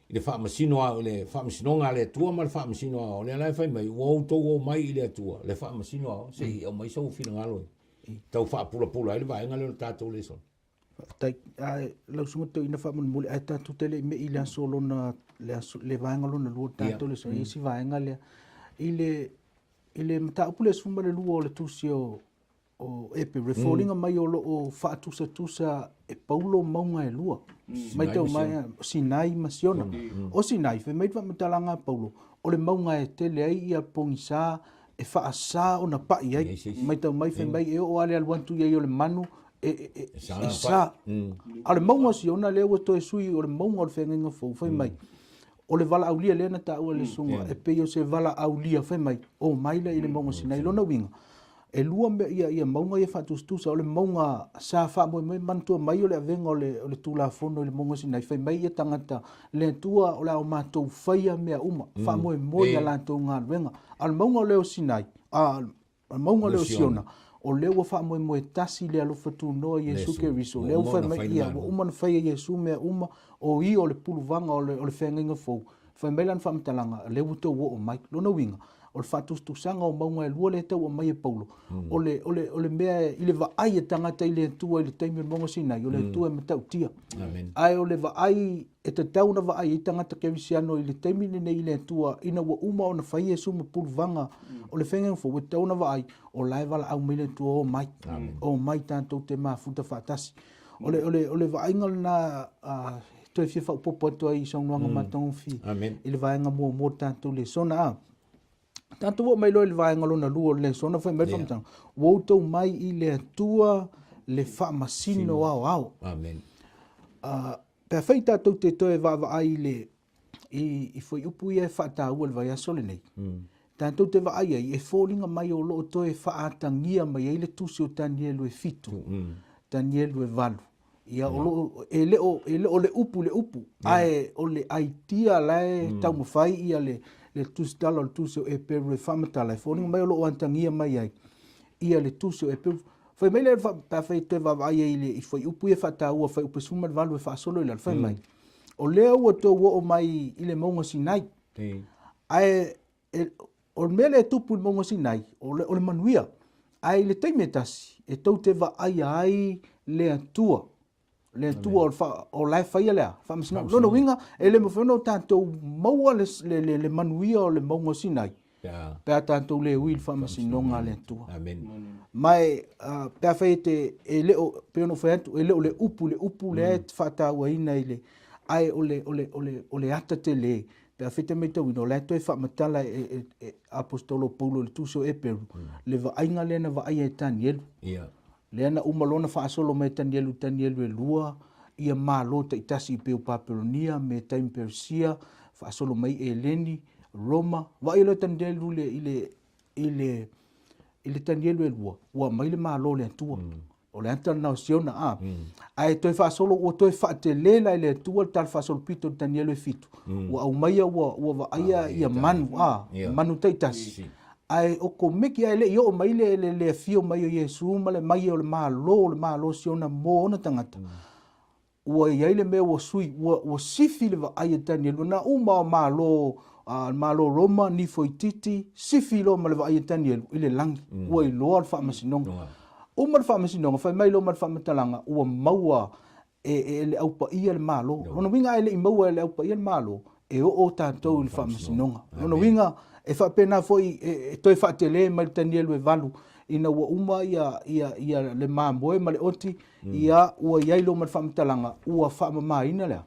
i le faamasino i le faamasinoga a le Atua ma le faamasino aoao. O lea la e fai mai, ua outou omai i le Atua le faamasino aoao, se i aumai sou finagalo e tau faapulapula ai le vaega lea o le tatou lesona. Faafetai. Ae lau susuga toeaina faamolemole, ae tatou te le i me'i i le aso lona, le aso, le vaega lona lua o le tatou lesona, e i ai si vaega lea. I le, i le mataupu lea 12 o le tusi o, o Eperu, e foliga mai o lo o faatusatusa e Paulo mauga e lua. Matau mai, Sinai ma Siona. O Sinai, fai mai le faamatalaga a Paulo, o le mauga e tele ai ia pogisa e faasa ona pai ai. Matau mai fai mai e oo lava le alu atu i ai o le manu e, e, e sa. A o le mauga o Siona lea ua toe sui o le mauga o le feagaiga fou fai mai. O le valaaulia lea na taua e le susuga e pei o se valaaulia fai mai o mai lea i le mauga o Sinai. Lona uiga, E lua mea, ia, ia mauga ia faatusatusa, o le mauga sa faamoemoe manatua mai o le avega o le, o le Tulafono i le mauga o Sinai, fai mai ia tagata, le Atua o le a o matou faia mea uma, faamoemoe i a latou galuega. A o le mauga lea o Sinai, a, o le mauga lea o Siona, o lea ua faamoemoe tasi le alofa tunoa i Iesu Keriso, lea ua fai mai, ia, ua uma ona faia e Iesu mea uma, o ia o le puluvaga o le, o le feagaiga fou, Fai mai lana faamatalaga, lea ua outou oo mai. Lona uiga, o le faatusatusaga o mauga e lua lea e tau aumai e Paulo, o le, o le, o le mea i le vaai a tagata i le Atua i le taimi o le mauga o Sinai, o le Atua e matautia. Amen. Ae o le vaai e tatau ona vaai ai tagata kerisiano i le taimi lenei i le Atua ina ua uma ona fai Iesu ma puluvaga o le faiga fou, e tatau ona vaai o la e valaau mai le Atua, omai, omai tatou te mafuta faatasi. O le, o le, o le vaaiga lena a, toe fia faaopoopo atu ai i saunoaga matagofie i le vaega muamua o le tatou lesona. A tatou oo mai loa i le vaega lona lua o le lesona, fai mai le faamatalaga, ua outou mai i le Atua le faamasino aoao. Amen. Pe afai tatou te toe vaavaai i le i fuaiupu ia e faataua i le vaiaso lenei, tatou te vaai ai e foliga mai o lo o toe faaatagia mai ai le tusi o Tanielu e 7, Tanielu e 8. Ia o lo o e le o e le o le upu i le upu, ae o le idea la e taumafai ia le le tusitala o le tusi o Eperu e faamatala, e foliga mai o lo o atagia mai ai ia le tusi o Eperu. Fai mai lea pe afai e toe vaavaai ai i le i fuaiupu ia e faataua, fuaiupu e 18 e faasolo i lalo, fai mai, o lea ua tou oo mai i le mauga Sinai. Ae e, o le mea lea e tupu i le mauga Sinai, o le, o le manuia. Ae i le taimi e tasi, e tou te vaaia ai le Atua. Le Atua o, le fa, o la e faia le a? Faamasinoga. Lona uiga, e le mafai ona o tatou maua le, le, le, le manuia o le mauga Sinai, pe a tatou le ui i le faamasinoga a le Atua. Amen. Ma e, pe afai e te, e le o, pei ona ou fai atu, e le o le upu i le upu lea e faatauaina i le, ae o le, o le, o le, o le ata tele, pe afai e te matauina, o la e toe faamatala e, e, e Aposetolo Paulo i le tusi o Eperu, le vaaiga lea na vaaia e Tanielu. Lea na uma loa ona faasolo mai e Tanielu i Tanielu e lua, ia malo taitasi i pei o Papelonia, Metai ma Peresia, faasolo mai Eleni, Roma, vaai loa e Tanielu i le, i le, i le Tanielu e lua, ua aumai le malo o le Atua. O le ata lena o Siona, a. Ae toe faasolo, ua toe faatele la e le Atua le talafaasolopito i le Tanielu e 7. Ua aumaia ua, ua vaaia ia manu, a, manu taitasi. Ae o Komeki ae le i oo mai le, le, le afio mai o Iesu ma le mai o le Malo, o le Malo o Siona mo ona tagata. Ua i ai le mea ua sui, ua, ua sifi le vaai a Tanielu, na uma o Malo, a, le Malo Roma, Nifoititi, sifi loa ma le vaai a Tanielu i le lagi, ua iloa le faamasinoga. Uma le faamasinoga, fai mai loa ma le faamatalaga, ua maua e, e le Au Paia le Malo. Lona uiga a e le i maua e le Au Paia le Malo, e oo tatou i le faamasinoga. Lona uiga, e faapena foi e, e toe faatele mai le Tanielu e 8, ina ua uma ia, ia, ia le mamoe ma le oti, ia ua i ai loa ma le faamatalaga, ua faamamaina le a?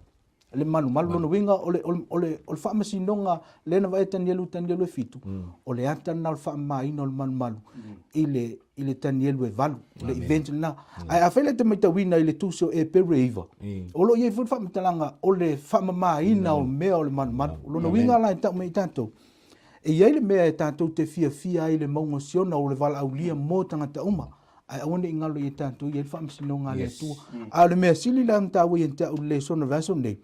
Le malumalu. Lona uiga, o le, o le, o le, o le faamasinoga lea na vaai e Tanielu i Tanielu e 7, o le ata lena o le faamamaina o le malumalu i le, i le Tanielu e 8, o le event lena. Ae afai la e te matauina i le tusi o Eperu e 9, o lo o i ai foi le faamatalaga o le faamamaina o mea o le malumalu. O lona uiga la e tau mai i tatou, e i ai le mea e tatou te fiafia ai i le mauga o Siona o le valaaulia mo tagata uma, ae aua ne i galo ia tatou i ai le faamasinoga a le Atua. A o le mea sili la ona taua ia te au i le lesona o le vaiaso lenei,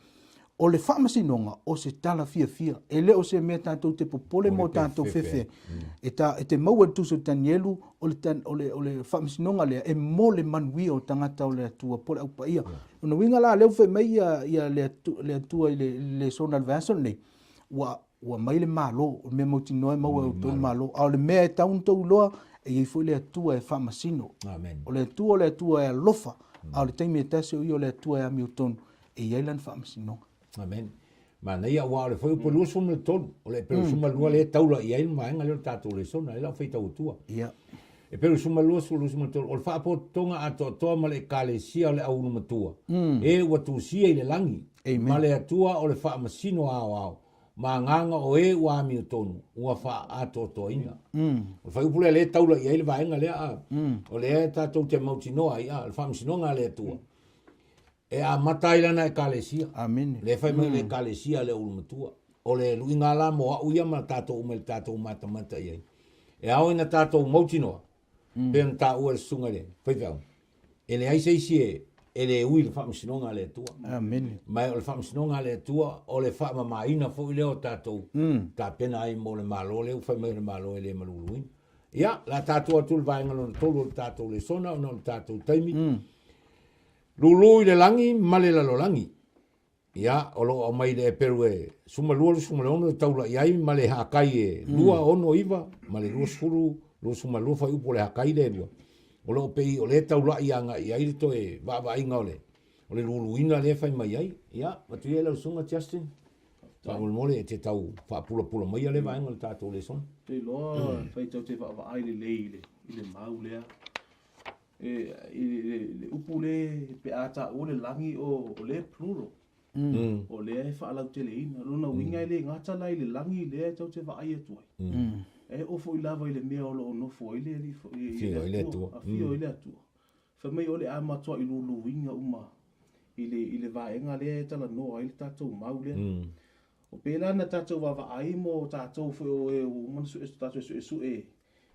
o le faamasinoga o se tala fiafia, e le o se mea tatou te popole ma o tatou fefe ai. E, ta, e te maua i le tusi o Tanielu, o le, o le, o le faamasinoga lea e mo le manuia o tagata o le Atua po o le Au Paia. Lona uiga la, lea ua fai mai ia, ia le, Atu, le Atua i le, le lesona o le vaiaso lenei, ua, ua mai le Malo, o le mea mautinoa e maua e outou le Malo, a o le mea e tatau ona outou iloa, e i ai foi le Atua e faamasino. Amen. O le Atua o le Atua e alofa, a o le taimi e tasi o ia o le Atua e amiotonu, e i ai lana faamasinoga. Amen. Manaia, aua o le fuaiupu 23, o le Eperu 12 lea e taula i ai le vaega lea o le tatou lesona, e lau faitau atua. Ia. Eperu 12, 23, o le faapotopotoga atoatoa ma le ekalesia o le auulumatua, e ua tusia i le lagi, ma le Atua o le faamasino aoao, ma agaga o e ua amiotonu, ua faaatoatoaina. O le fuaiupu lea lea e taula i ai le vaega lea, a, o lea tatou te mautinoa ai, a, o le faamasinoga a le Atua, E amata ai lana Ekalesia. Amene. Lea e fai mai le Ekalesia a le Ulumatua. O le luiga la mo au ia ma tatou uma i le tatou matamata i ai. E ao ina tatou mautinoa, pei ona taua e le susuga i le faifeau, e leai se isi e, e le ui i le faamasinoga a le Atua. Amene. Ma o le faamasinoga a le Atua, o le faamamaina foi lea o tatou tapena ai mo le Malo lea ua fai mai o le Malo e le maluluina. Ia, o le a tatou atu i le vaega lona tolu o le tatou lesona ona o le tatou taimi. Lulu i le lagi ma le lalolagi. Ia, o lo o aumai i le Eperu e 12, 16 e taula i ai ma le Hakai e 2, 6, 9 ma le 20, 22 fuaiupu o le Hakai lea e lua. O lo o pei o lea e taula'i agai i ai le toe vaavaaiga o le o le luluina lea e fai mai ai. Ia, avatu ia i lau susuga Justin, faamolemole e te tau faapulapula maia lea vaega o le tatou lesona. Ou te iloa e fai tatou te vaavaai lelei i le mau lea. E, i le, le upu le pe a taua le lagi o, o le plural. O lea e faalauteleina. Lona uiga e le gata la i le lagi lea e tou te vaai atu ai. E oo foi lava i le mea o lo o nofo ai le Alii, i le Atua. Afio ai le Atua. Fai mai o le a matuai luluina uma. i le, i le vaega lea e talanoa ai le tatou mau lea. O pēlā na tatou vaavaai mo tatou foi o e ua uma ona sue, tatou suesue i,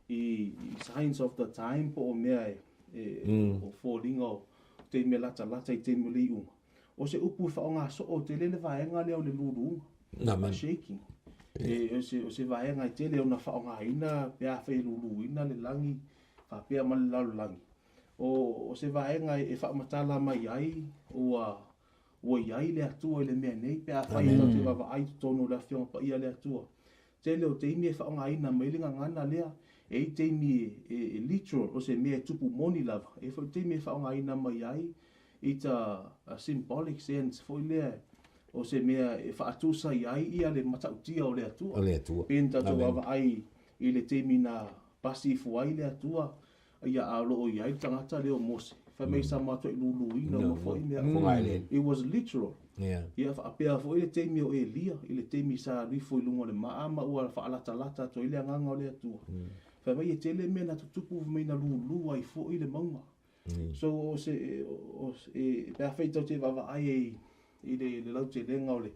i signs of the time po o mea e, e o foliga o taimi e latalata i taimi o le iuga. O se upu e faaaoga soo tele le vaega lea o le luluga. Amen. Shaking. E, o se, o se vaega e tele ona faaaogaina pe afai e luluina le lagi faapea ma le lalolagi. O, o se vaega e faamatala mai ai ua Ua i ai le Atua i le mea nei, pe afai e tatou te vaavaai i totonu o le Afioga Paia a le Atua. Tele o taimi e faaaogaina mai le gagana lea, e i ai taimi e, e literal, o se mea e tupu moni lava, e i ai foi taimi e faaaogaina mai ai it's a, a symbolic sense foi lea, o se mea e faatusa i ai ia le matautia o le Atua. O le Atua. Pei ona tatou vaavaai i le taimi na pasi ifo ai le Atua, Ia, a o lo o i ai le tagata lea o Mose, fai mai sa matuai luluina uma foi mea. It was literal. Ia, faapea foi le taimi o Elia, i le taimi sa alu ifo i luga o le maa ma ua faalatalata atu ai le agaga o le Atua. Fai mai e tele mea na tutupu fai mai na lulu ai foi le mauga. So, o se, o, e, pe afai tatou te vaavaai ai i le, le lautelega o le,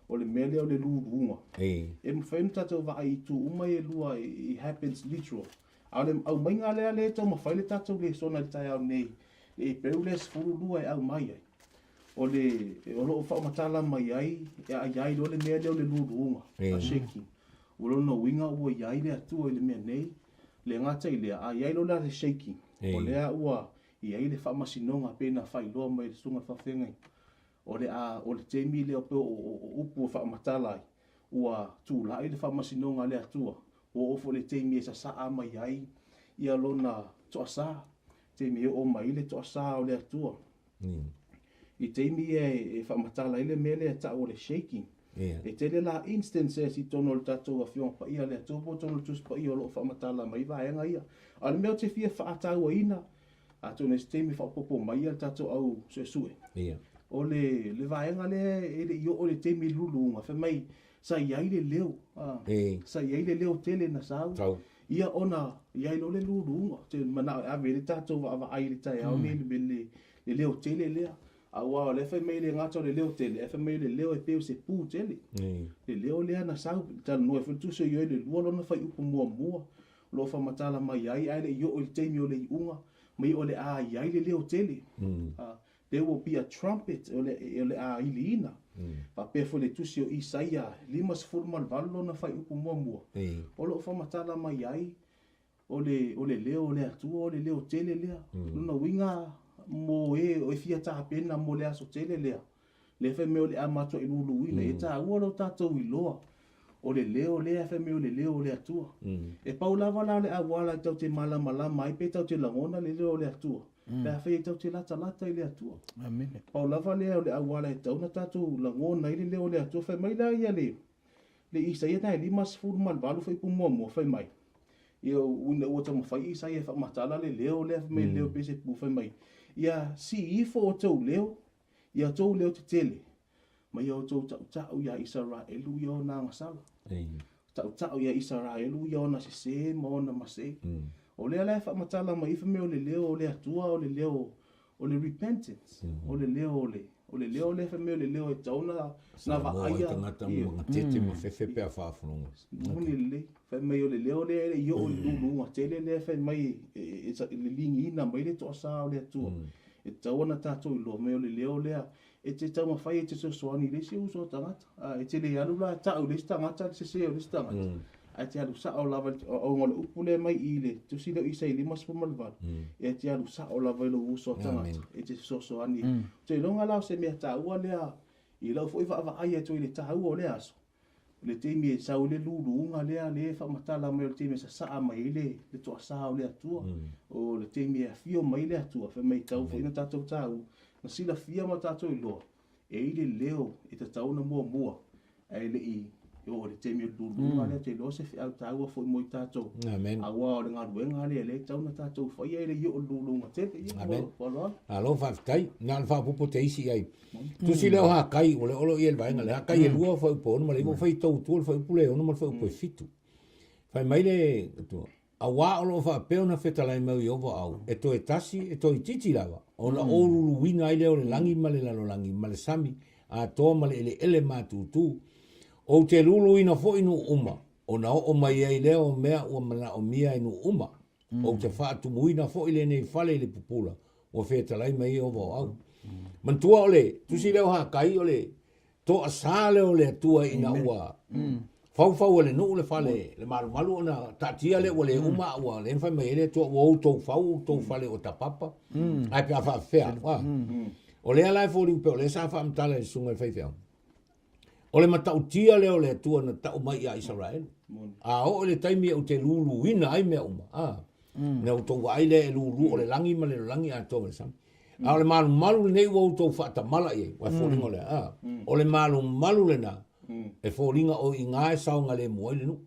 o le mea lea o le luluga. E mafai ona tatou vaai i itu uma ia e lua, it happens literal. A o le aumaiga lea lea e taumafai le tatou lesona i le taeao nei, le Eperu lea 12 e aumai ai, o le, o lo o faamatala mai ai, e i ai loa le mea lea o le luluga, a shaking. O lona uiga ua i ai le Atua i le mea nei, le gata i lea, a i ai loa la le shaking, o lea ua i ai le faamasinoga pei ona faailoa mai e le Susuga i le Faafeagaiga, o le a, o le taimi lea pei o, o, o upu e faamatala ai, ua tulai le faamasinoga a le Atua, Ua oo foi le taimi e sasaa mai ai ia lona toasa, taimi e oo mai ai le toasa o le Atua. I taimi ia e faamatala ai le mea lea e tau o le shaking. E tele la instances i totonu o le tatou Afioga Paia a le Atua po o totonu o le Tusi Paia o lo o faamatala mai ai vaega ia. A o le mea ou te fia faatauaina, atonu i se taimi faaopoopo mai ia le tatou au suesue, o le le vaega lea e le i oo i le taimi luluga, fai mai Sa i ai le leo, a, sa i ai le leo tele na sau, ia ona i ai loa le luluga. Ou te manao e ave i ai le tatou vaavaai i le taeao nei le, le, le leo tele lea. Aua o lea fai mai e le gata o le leo tele, ae fai mai o le leo e pei o se pu tele. Le leo lea na sau, talanoa ai foi le Tusi o Ioe i le lua lona fuaiupu muamua, o lo o faamatala mai ai, ae le i oo i le taimi o le iuga, mai o le a i ai le leo tele. A, There will be a trumpet, o le, o le a iliina. Faapea foi le tusi o Isaia 58 lona fuaiupu muamua, o lo o faamatala mai ai, o le, o le leo o le Atua, o le leo tele lea. Lona uiga mo e e fia tapena mo le aso tele lea, lea fai mai o le a matuai luluina. E taua lo tatou iloa o le leo lea fai mai o le leo o le Atua. E pau lava la le auala e tatou te malamalama ai pe tatou te lagona le leo o le Atua, Pe afai e tatou te latalata i le Atua. Amene. Pau lava lea o le auala e tatau ona tatou lagona ai le leo o le Atua. Fai mai la ia le, le Isaia na e 58 fuaiupu muamua, fai mai, ia ina ua taumafai Isaia e faamatala le leo lea, fai mai le leo pei se pu, fai mai, ia sii ifo outou leo, ia outou leo tetele, ma ia outou tautau iā Isaraelu ia ona agasala. Tautau iā Isaraelu ia ona sesē ma ona masē. O lea la e faamatala mai ai fai mai o le leo o le Atua o le leo o le repentance, o le leo o le o le leo lea fai mai o le leo e tatau ona na vaaia. Tagata ma gatete ma fefe pe a faafofoga. Moni lelei. Fai mai o le leo lea e le i oo i le luluga tele lea fai mai e liligiina mai le toasa o le Atua. E tatau ona tatou iloa mai o le leo lea E te taumafai e te fesoasoani i le isi uso a tagata. A, e te le alu la e tau i le isi tagata le sese o le isi tagata. Ae te alu sao lava i le, auga o le upu lea mai i le Tusi lea o Isaia 58, e te alu sao lava i lou uso a tagata e te fesoasoani. Ou te iloga la o se mea taua lea i lau foi vaavaai atu i le taua o lea aso, O le taimi e sau ai le luluga lea, lea e faamatala mai o le taimi e sasaa mai ai le, le toasa o le Atua. O le taimi e afio mai le Atua, fai mai tau foi na tatou taua, na silafia ma tatou iloa, e i le leo e tatau ona muamua, ae le i oo i le taimi o le luluga lea, ou te iloa se feau taua foi mo i tatou. Amen. Aua o le galuega lea lea e tatau ona tatou faia e le i oo i le luluga tele. Ia, Amen. faaaloalo. Malo faafetai. Na o le faaopoopo te isi i ai. Tusi lea o Hakai, ua le olo ia i le vaega lea. Hakai e lua fuaiupu e ono ma le iva, ua fai tou tua le fuaiupu lea e ono ma le fuaiupu e fitu. Fai mai le Atua, Auā o lo o faapea ona fetalai mai o Ieova au, e toe tasi, e toeitiiti lava, Ona ou luluina ai lea o le lagi ma le lalolagi, ma le sami atoa ma le eleele matutu. Ou te luluina foi nuu uma, ona oo mai ai lea o mea ua manaomia e nuu uma. Ou te faatumuina foi lenei fale i le pupula ua fetalai mai Ieova o au. Manatua o le tusi lea o Hakai o le toasā lea o le Atua ina ua faufau e le nuu le fale le malumalu ona taatia lea ua le uma a ua le na fai mai ai le Atua ua outou fau outou fale ua tapapa ae pe a faafefea. O lea la e foliga pei o lea sa faamatala e le susuga i le faifeau. O le matautia lea o le Atua na tau mai ia Isaraelu. A oo i le taimi ou te luluina ai mea uma, a, na outou vaai lea e lulu o le lagi ma le lalolagi atoa ma le sami. A o le malumalu lenei ua outou faatamala i ai, ua e foliga o le a, o le malumalu lena, e foliga o i ina e saogalemu ai le nuu.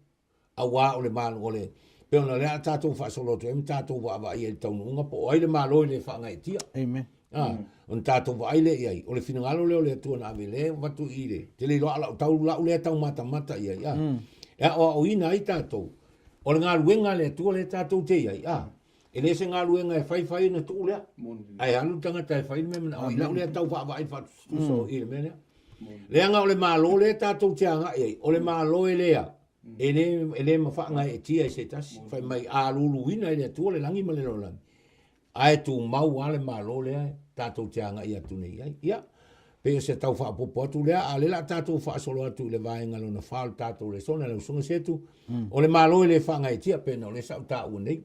Auā o le malu o le, pei ona o lea a tatou faasolo atu ai ma tatou vaavaai ai i le taunuuga po o ai le Malo e le faagaeetia. Amen. A, ona tatou vaai lea i ai, o le finagalo lea o le Atua na ave lea avatu i le, te le iloa a lau tau, lau lea taumatamata i ai, a, e aoaoina ai tatou, o le galuega a le Atua lea tatou te i ai, a, e le se galuega e fai fai ona tuu lea, ae alu le tagata e fai le mea manao ai. I lau lea tau vaavaai faatusatusa i le mea lea. Leaga o le Malo lea tatou te agai ai, o le Malo e lea, e le, e le mafaagaeetia i se tasi. Fai mai, a luluina e le Atua le lagi ma le lalolagi, ae tumau lava le Malo lea tatou te agai atu nei i ai. Ia, pei o se tau faaopoopo atu lea, a o lea o le a tatou faasolo atu i le vaega lona fa o le tatou lesona, lau Susuga Setu, o le Malo e le faagaeetia, pei ona o lea sa ou taua nei.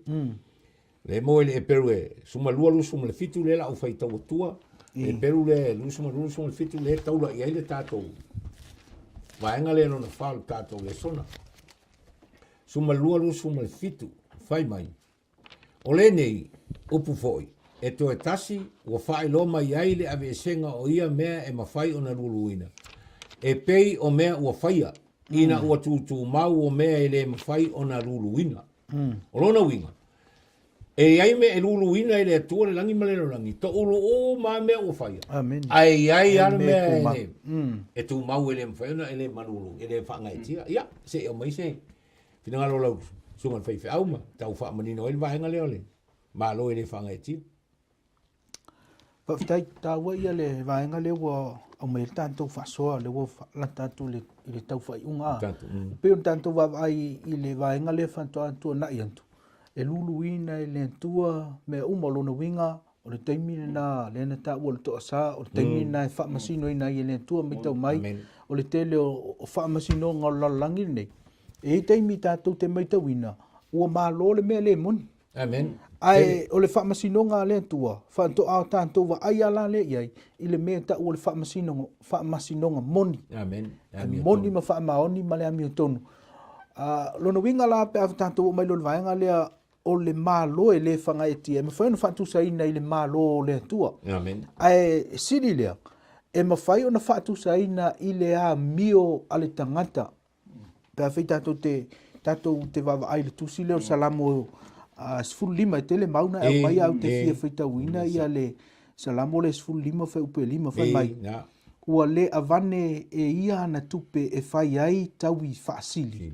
Le moe le Eperu e 12 27 lea la ou faitau atua. Eperu le 22 27 lea taula i ai le tatou vaega lea lona fa o le tatou lesona. 12 27 fai mai. O lenei upu foi e toe tasi ua faailoa mai ai le aveesega o ia mea e mafai ona luluina e pei o mea ua faia ina ua tutumau o mea e le mafai ona luluina. O lona uiga, e i ai mea e luluina e le Atua le lagi ma le lalolagi, toulu uma lava mea ua faia. Amen. Ae i ai lava le mea e le, e tumau e le mafai ona e le malulu, e le faagaeetia. Ia, se i aumai se finagalo o lau susuga i le faifeau ma tau faamanino ai le vaega lea o le Malo e le faagaeetia. Faafetai, taua ia le vaega lea ua aumai ai le tatou faasoa lea ua lata atu i le tau faaiuga. E pei ona tatou vaavaai i le vaega lea faatoa tuanai atu, e luluina e le Atua mea uma. O lona uiga, o le taimi lena lea na taua o le toasa, o le taimi lena e faamasinoina ai e le Atua. Matau mai, o le tele o faamasinoga o le lalolagi lenei, e i ai taimi tatou te matauina ua malo le mea le moni. Amen. Ae o le faamasinoga a le Atua, faatoa o tatou vaai a la lea i ai, i le mea e tau o le faamasinoga, faamasinoga moni. Amen. E moni ma faamaoni ma le amiotonu. Uh, lona uiga la pe a tatou oo mai loa i le vaega lea o le Malo e le fagaetia, e mafai ona faatusaina i le Malo o le Atua. Amen. Ae sili lea, e mafai ona faatusaina i le amio a le tagata Pe afai tatou te, tatou te vaavaai i le tusi lea o le Salamo 15, e tele mau na e aumai au te fia faitauina ia le Salamo lea 15 fuaiupu e 5, fai mai, Ua le avane e ia ana tupe e fai ai taui faasili,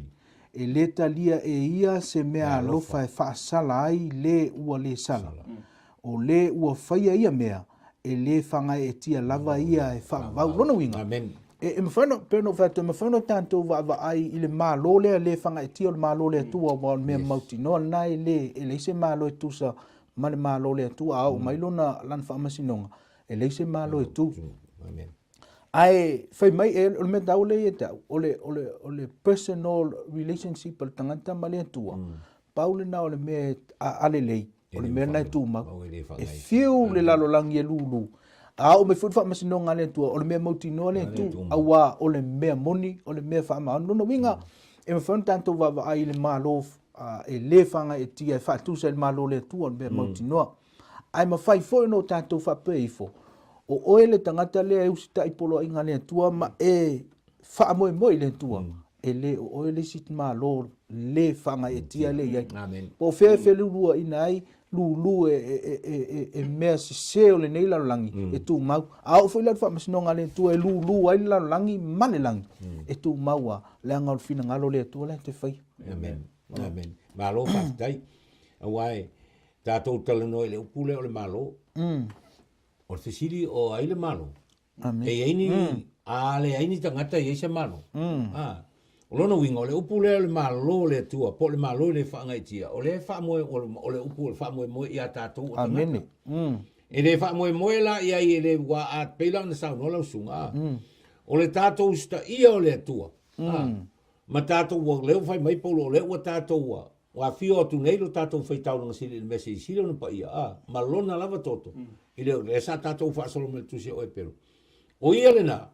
e le talia e ia se mea alofa e faasala ai le ua le sala. O le ua faia ia mea, e le fagaeetia lava ia e faavavau. Lona uiga, e, e mafai ona, pei ona ou fai atu, e mafai ona tatou vaavaai i le Malo lea le fagaeetia o le Malo o le Atua, aua o le mea mautinoa lena e le, e leai se Malo e tusa ma le Malo o le Atua. A oo mai lona, lana faamasinoga, e leai se Malo e tu. Ae fai mai, e, o le mea taua lea ia te au, o le, o le, o le personal relationship a le tagata ma le Atua, pau lena o le mea a, a lelei, O le mea lena e tumau. E fiu le lalolagi e lulu. A oo mai foi le faamasinoga a le Atua, o le mea mautinoa lea e tu, auā o le mea moni, o le mea faamaoni. Lona uiga, e mafai ona tatou vaavaai i le Malo e le fagaeetia e faatusa i le Malo o le Atua, o le mea mautinoa. Ae mafai foi ona o tatou faapea ifo, o oe le tagata lea e usitai poloaiga a le Atua ma e faamoemoe i le Atua, e le o oe le isi Malo le faagaeetia lea i ai. Amen. Po o fea e feluluaina ai lulu e, e, e, e, e mea sese o lenei lalolagi mm. e tumau. A oo foi la le faamasinoga a le Atua e lulu ai le lalolagi ma le lagi mm. e tumau a leaga o le finagalo o le Atua lea te faia. Amen. Amen. Malo faafetai. Aua e tatou talanoa i le upu lea o le Malo. Mm. O le fesili o ai le Malo? E i ai ni, a leai ni tagata e i ai se Malo. A, o lona uiga, o le upu lea o le Malo o le Atua, po o le Malo e le faagaeetia, o lea e faamoe, o le upu o le faamoemoe ia tatou o tagata. E le faamoemoe la i ai e le, ua a pei la ona saunoa lau susuga, a, o le tatou usitaia o le Atua, a, ma tatou, ua, lea ua fai mai Paulo, o lea ua tatou, ua, Ua afio atu nei lo tatou faitaulaga sili i le mea silisili ona paia, a, ma lona lava toto, i le lea sa tatou faasolo mai le tusi o Epero. O ia lena,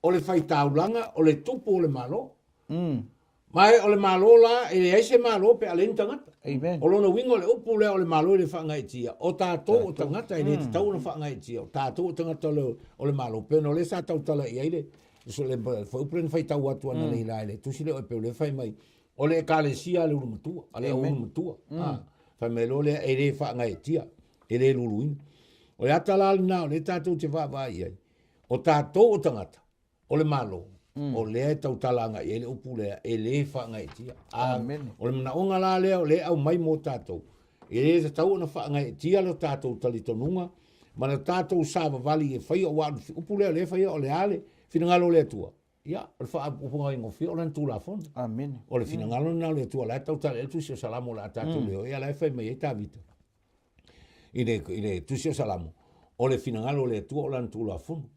o le faitaulaga, o le tupu o le Malo. Ma e o le Malo la, e leai se Malo pe a leai ni tagata. Amen. O lona uiga o le upu lea o le Malo e le faagaeetia, o tatou o tagata e le tatau ona faagaeetia, o tatou o tagata o le Malo, pei ona o lea sa tautala i ai le, le fuaiupu lea na faitau atu analeila i le tusi lea o Epero, lea fai mai, O le ekalesia a le ulu matua, a le au ulu matua. Mm. Ah, fai mai loa lea e le faagaeetia, e le luluina. O le ata la lena o lea tatou te vaavaai i ai. O tatou o tagata, o le Malo, o lea e tautala agai i ai le upu lea, e le faagaeetia. Amen. O le manaoga la lea o lea e aumai mo tatou, e le tatau ona faagaeetia lo tatou talitonuga ma le tatou savavali e faia, aua o le upu lea o lea e faia o le a le finagalo o le Atua. Ia, o le faaupuga faigofie o lana Tulafono. Amene. O le finagalo lena o le Atua, o la e tautala i ai le Tusi o Salamo o le a tatou le o, ia la e fai mai ai Tavita i le, i le Tusi o Salamo, o le finagalo o le Atua o lana Tulafono.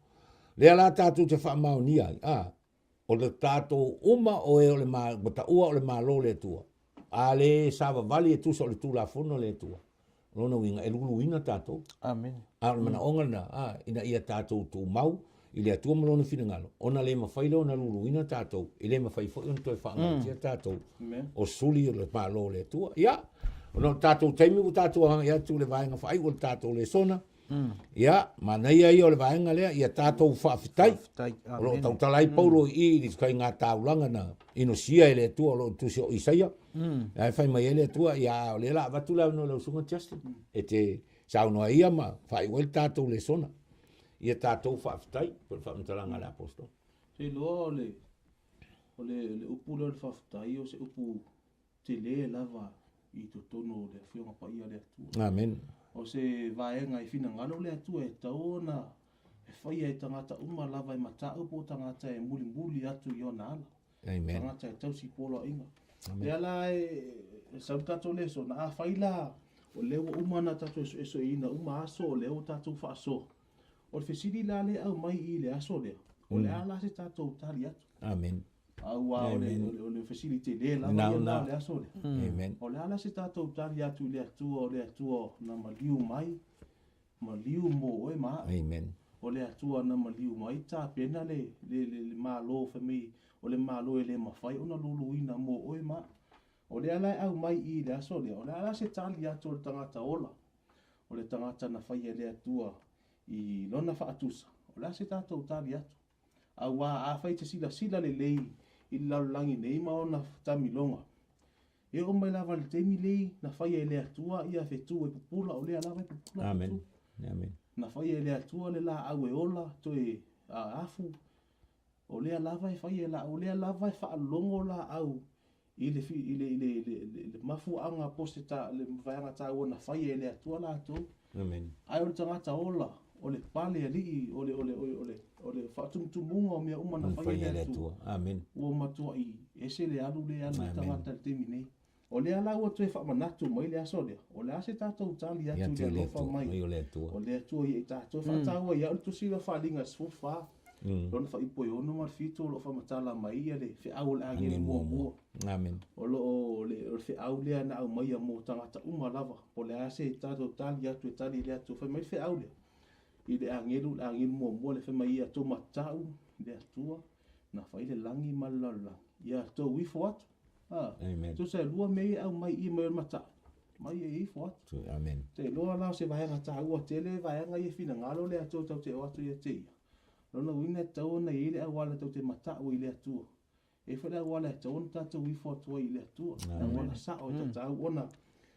Lea la tatou te faamaonia ai, a, o le tatou uma o e o le ma, ua taua o le Malo o le Atua, a le savavali e tusa o le Tulafono a le Atua, O lona uiga, e luluina tatou. Amene. A o le manaoga lena, a, ina ia tatou tumau i le Atua ma Lona finagalo, ona le mafai lea ona luluina tatou, e le mafai foi ona toe faagaeetia tatou o suli o le Malo o le Atua. Ia, ona o le tatou taimi ua tatou agai atu i le vaega faaiu o le tatou lesona, ia, manaia ia o le vaega lea, ia tatou faafetai. O lo o tautala ai Paulo i i i le faiga taulaga na inosia e le Atua o lo o tusi o Isaia. Ae fai mai ai le Atua, ia, o lea o le a avatu le avanoa i lau susuga Justin, e te saunoa ai ia ma faaiu ai le tatou lesona. Ia tatou faafetai, po o le faamatalaga a le Aposetolo. Ou te iloa o le, o le, o le upu lea o le faafetai o se upu tele lava i totonu o le Afioga Paia a le Atua. Amen. O se vaega i finagalo le Atua e tatau ona e faia e tagata uma lava e matau po o tagata e mulimuli atu i ona ala. Amen. Tagata e tausi poloaiga. Lea la e sau le tatou lesona, afai la o lea ua uma ona tatou esoesoeina uma aso o lea ua tatou faasoa, o le fesili la lea e aumai i le aso lea, o le a la se tatou tali atu? Amen. Aua o le, o le fesili tele lava ia lena o le aso lea. Amen. O le a la se tatou tali atu i le Atua, o le Atua na maliu mai, maliu mo oe ma a'u. Amen. O le Atua na maliu mai tapena le, le, le, le Malo fai mai o le Malo e le mafai ona luluina mo oe ma a'u. O lea la e aumai i i le aso lea, o le a la se tali atu o le tagata ola, o le tagata na faia e le Atua i lona faatusa, o le a se tatou tali atu? Auā afai e te silasila lelei i le lalolagi nei ma ona tamiloga, e oo mai lava i le taimi lei na faia e le Atua ia fetu e pupula, o lea lava e pupula Amen. fetu. Amen. Na faia e le Atua le laau e ola toe afu, o lea lava e faia e laau, o lea lava e faalogo laau i le, i le, i le, i le, i le mafuaaga po o se ta, le vaega taua na faia e le Atua latou. Amen. Ae o le tagata ola, o le pale alii, o le, o le, o le, o le, o le faatumutumuga o mea uma na faia e le Atua. Amen. Ua matuai ese le alu le alu le tagata i le taimi nei. O lea la ua toe faamanatu mai le aso lea, o le a se tatou tali atu i le alofa mai o le Atua. O le Atua ia i tatou. E faataua ia au le tusi lea o Faaaliga 14, lona faaiupu e 6 ma le 7 o lo o faamatala mai ia le feau o le agelu muamua. Amen. O lo o le, o le feau lea na aumaia mo tagata uma lava. Po o le a se tatou tali atu e tali i le Atua. Fai mai le feau lea i le agelu, le agelu muamua le fai mai ia outou matau i le Atua na fai le lagi ma le lalolagi. Ia outou ifo atu. A, Amen. tusa e lua mea ia e aumai i i mai o le matau, mai e ifo atu. Amen. Te iloa la o se vaega taua tele vaega ia finagalo le Atua tau te o atu ia te ia. Lona uiga e tatau ona i ai le auala tou te matau ai i le Atua. E i ai foi le auala e tatau ona tatou ifo atu ai i le Atua. Le auala sao e tatau ona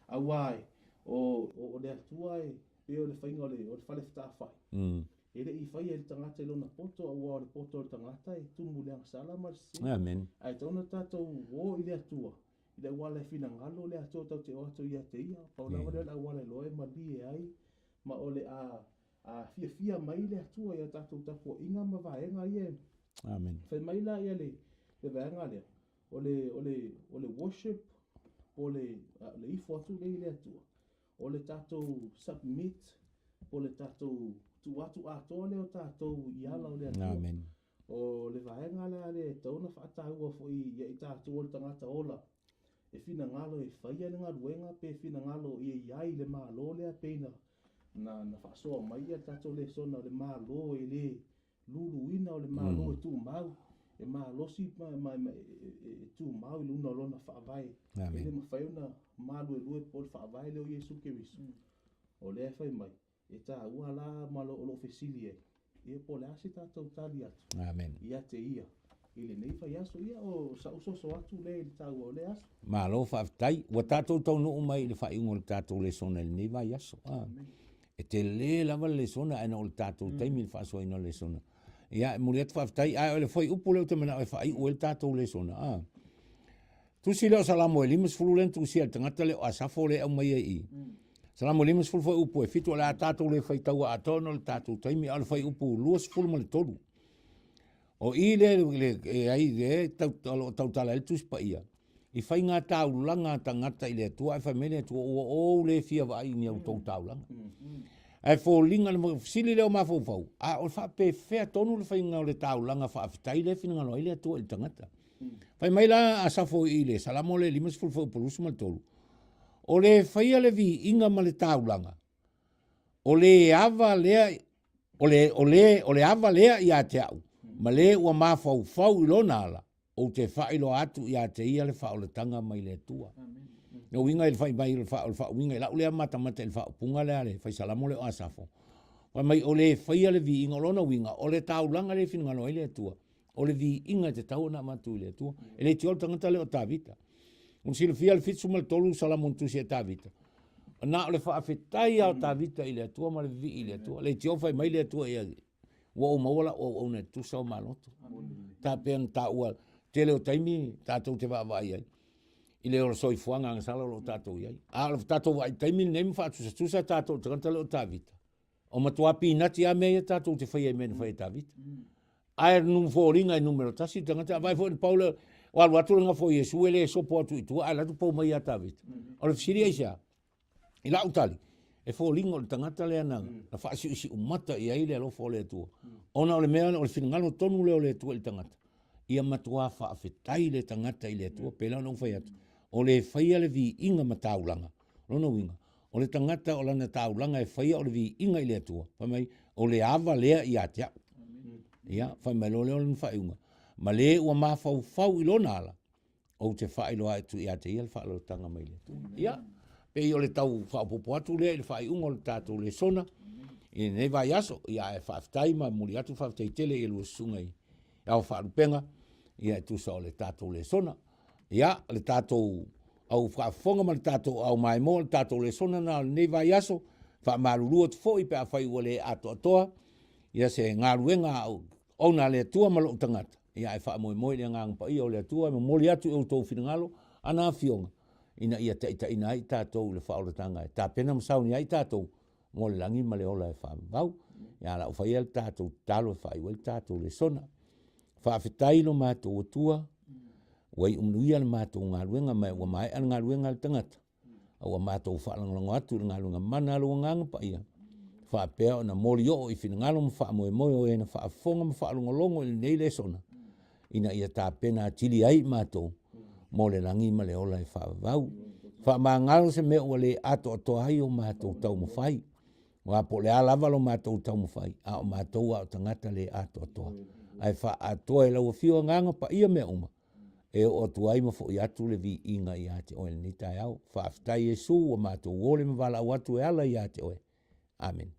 auā e o, o le Atua e pei o le faiga o le, o le fale fetafai. E le i faia e le tagata i lona poto, auā o le poto o le tagata e tumu i le agasala ma le sese. Amen. Ae tatau ona tatou o i le Atua i le auala e finagalo le Atua tou te o atu ia te ia. Pau lava lea o le auala e iloa e malie ai ma o le a. A fiafia mai le Atua i a tatou tapuaiga ma vaega ia e Amen. Fai mai la ia le, le vaega lea, o le, o le, o le worship, po o le, le ifo atu lea i le Atua, o le tatou submit, po o le tatou tuu atu atoa lea o tatou i ala o le Atua. Amen. O le vaega la lea e tatau ona faataua foi ia i tatou o le tagata ola e finagalo e faia le galuega pe finagalo ia i ai le Malo lea pei na na na faasoa mai ia le tatou lesona o le Malo e le luluina o le Malo e tumau e malosi ma ma ma e tumau i luna o lona faavae. E le mafai ona maluelue po o le faavae lea o Iesu Keriso. O lea e fai mai E taua la ma o loo fesili ai, ia po o le a se tatou tali atu Amen. ia te ia i lenei vaiaso. Ia o sa'u soso atu lea i le taua o lea aso. Malo faafetai. Ua tatou taunuu mai i le faaiuga o le tatou lesona i lenei vaiaso. A. E tele lava le lesona ae na o le tatou taimi i le faasoaina o le lesona. Ia, e momoli atu faafetai. Ae o le fuaiupu lea ou te manao e faaiu ai le tatou lesona, a. Tusi lea o Salamo e 50 lea na tusia e le tagata lea o Asafo lea e aumai ai i i. Salamo 50 fuaiupu e 7 o le a tatou le faitaua atoa ona o le tatou taimi, a o le fuaiupu 23. O i lea le, e ai le tau, o lo o tautala ai le Tusi Paia i faiga taulaga a tagata i le Atua, ae fai mai le Atua, ua ou le fia vaai i ni a outou taulaga. Ae foliga le fesili lea o mafaufau, a o faapefea tonu le faiga o le taulaga faafetai lea e finagalo ai le Atua i le tagata. Fai mai la Asafo i le Salamo le 50 fuaiupu 23, o le faia le viiga ma le taulaga, o le ava lea, o le, o le, o le ava lea ia te au, ma le ua mafaufau i lona ala, ou te faailoa atu ia te ia le faaolataga mai le Atua. Le uiga i le fai mai o le faauiga i lau lea matamata i le faaupuga lea a le fai Salamo lea o Asafo. Fai mai o le faia le viiga, o lona uiga, o le taulaga lea e finagalo ai le Atua, o le viiga e tatau ona avatu i le Atua. E le tio le tagata lea o Tavita. Ua silafia le 73 Salamo na tusi e Tavita. Na o le faafetai lava o Tavita i le Atua ma le vivii i le Atua. Le tio fai mai le Atua ia ua ou maua lau auauna e tusa o maloto. Ta pea na taua tele o taimi tatou te vaavaai ai i le ola soifuaga agasala o lo o tatou i ai. A o le tatou vaai taimi lenei ma faatusatusa tatou i le tagata lea o Tavita. O matua pinati lava mea ia tatou te faia i mea na fai e Tavita. Ae nu foliga e numera tasi le tagata. A vaai foi le pau lea, o alu atu le gafa o Iesu e le sopo atu i tua, ae alu atu pau mai ia Tavita. O le fesili aisea? I lau tali, e foliga o le tagata lea na, na faasiusiu mata i ai le alofa o le Atua. Ona o le mea, o le finagalo tonu lea o le Atua i le tagata. Ia matua faafetai le tagata i le Atua, pei la ona ou fai atu, o le faia le viiga ma taulaga. Lona uiga, o le tagata o lana taulaga e faia o le viiga i le Atua, fai mai, o le ava lea ia te au. Ia, fai mai loa lea o lona faaiuga, ma le ua mafaufau i lona ala, ou te faailoa atu ia te ia le faaaloalotaga mai le Atua. Ia, pei o le tau faaopoopo atu lea i le faaiuga o le tatou lesona i lenei vaiaso. Ia, ae faafetai ma momoli atu faafetai tele i lua susuga i ao faalupega, ia e tusa o le tatou lesona. Ia, le tatou au faafofoga ma le tatou au maimoa, le tatou lesona na o lenei vaiaso, faamalulu atu foi pe afai ua le atoatoa, ia se galuega a auauna a le Atua ma lou tagata, ia ae faamoemoe i le Agaga Paia o le Atua e momoli atu i outou finagalo ana afioga, ina ia taitaiina ai tatou i le faaolataga e tapena ma sauni ai tatou mo le lagi ma le ola e faavavau. Ia la u faia le tatou tatalo e faaiu ai le tatou lesona. Faafetai lo matou Atua, ua iu manuia le matou galuega ma ua maea le galuega a le tagata, a ua matou faalagolago atu i le galuega mana a lou Agaga Paia, faapea ona molioo i finagalo ma faamoemoe o e na faafofoga ma faalogologo i lenei lesona, ina ia tapena atili ai i matou mo le lagi ma le ola e faavavau. Faamagalo se mea ua le atoatoa ai o matou taumafai, aua po o le a lava lo matou taumafai, a o matou lava o tagata le atoatoa. Ae faaatoa e lau Afio Agaga Paia mea uma, e oo atu ai ma foi atu le viiga ia te oe i lenei taeao. Faafetai Iesu ua matou ole ma valaau atu e ala ia te oe. Amene.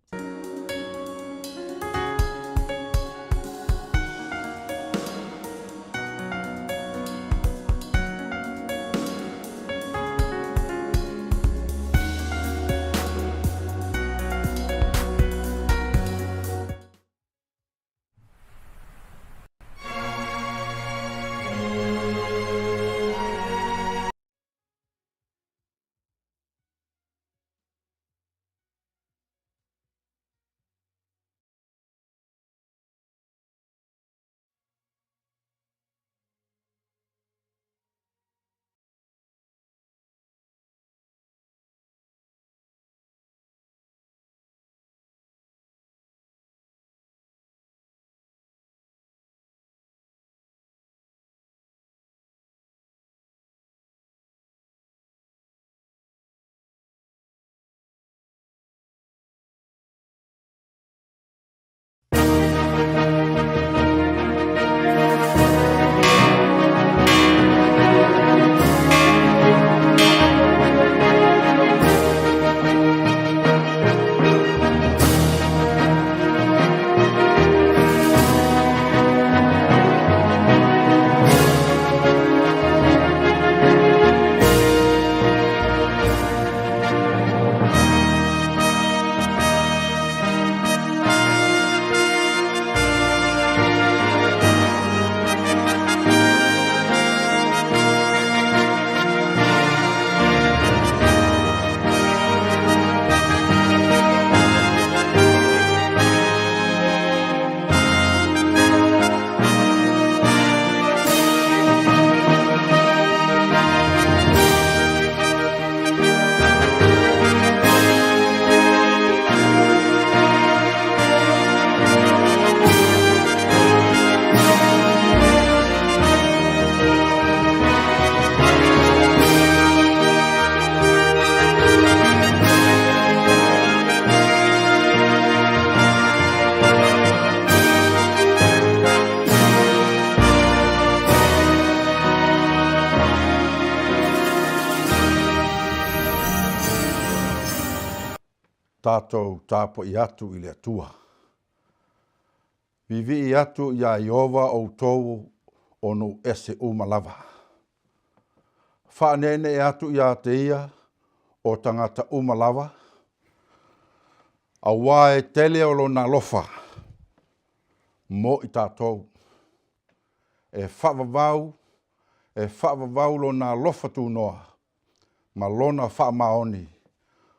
Tatou tapuai atu i le Atua. Vivii atu iā Ieova outou o nuu ese uma lava. Faaneenee atu iā te ia o tagata uma lava, auā e tele o lona alofa mo i tatou. E faavavau, e faavavau lona alofa tunoa ma lona faamaoni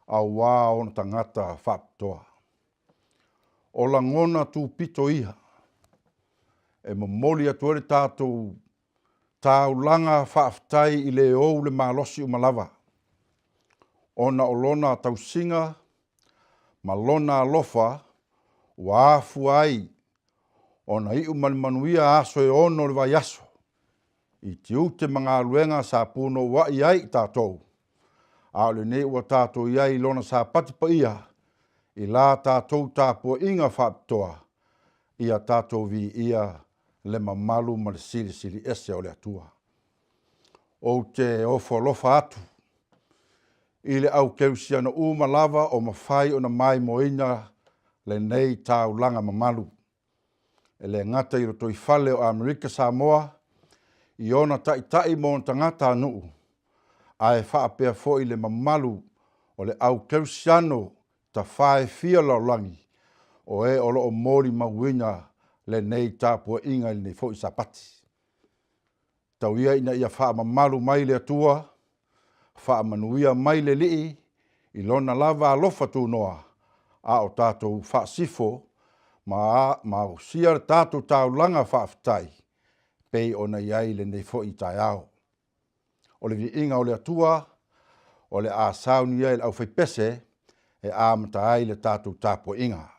auā ona tagata faapitoa. O lagona tupito ia e momoli atu ai le tatou taulaga faafetai i le ou le malosi uma lava, ona o lona tausiga ma lona alofa ua afua ai ona iu ma le manuia aso e ono o le vaiaso i tiute ma galuega sa punouaʻi ai i tatou, a o lenei ua tatou i ai i Lona Sapati paia i la tatou tapuaiga faapitoa, ia tatou viia le mamalu ma le silisili ese o le Atua. Ou te ofo alofa atu i le au kerisiano uma lava o mafai ona maimoaina lenei taulaga mamalu. E le gata i lotoifale o Amerika Samoa i ona taitai ma ona tagatanuu, ae faapea foi le mamalu o le au kerisiano tafae fia o le lalolagi o e o lo o molimauina lenei tapuaiga i lenei foi Sapati. Tau ia ina ia faamamalu mai le Atua, faamanuia mai le Alii i Lona lava alofa tunoa, a o tatou faasifo ma ausia le tatou taulaga faafetai pei ona i ai lenei foi taeao. O le viiga o le Atua o le a saunia e le aufaipese e amata ai le tatou tapuaiga.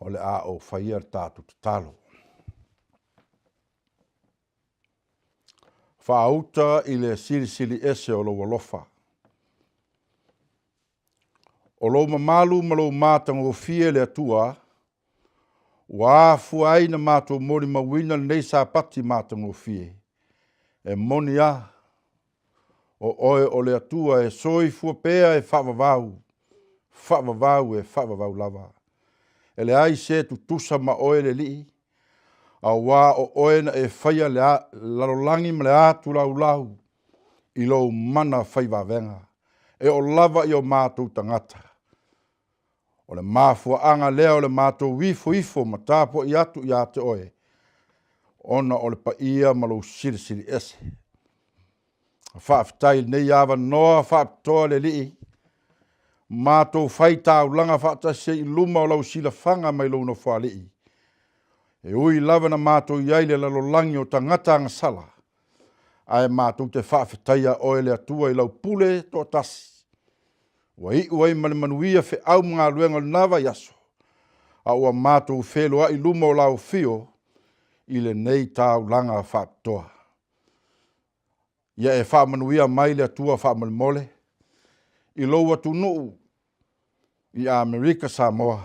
O le a ou faia le tatou tatalo. Faauta i le silisili ese o lou alofa. O lou mamalu ma lou matagofie le Atua, ua afua ai na matou molimauina lenei Sapati matagofie. E moni a, o oe o le Atua e soifua pea e faavavau, faavavau e faavavau lava. E leai se tutusa ma oe le Alii, auā o oe na e faia le lalolagi ma le atu laulau i lou mana fai vavega, e oo lava i o matou tagata. O le mafuaaga lea o le matou ifoifo ma tapuai atu ia te oe, ona o le paia ma lou silisili ese. Faafetai i lenei avanoa faapitoa le Alii, matou fai taulaga faatasi ai i luma o lau silafaga mai lou Nofoalii. E ui lava na matou i ai i le lalolagi o tagata agasala, ae matou te faafetaia oe le Atua i lau pule toatasi, ua iu ai ma le manuia feau ma galuega o lena vaiaso, a ua matou feloai i luma o lau afio i lenei taulaga faapitoa. Ia e faamanuia mai le Atua faamolemole i lou atunuu i Amerika Samoa,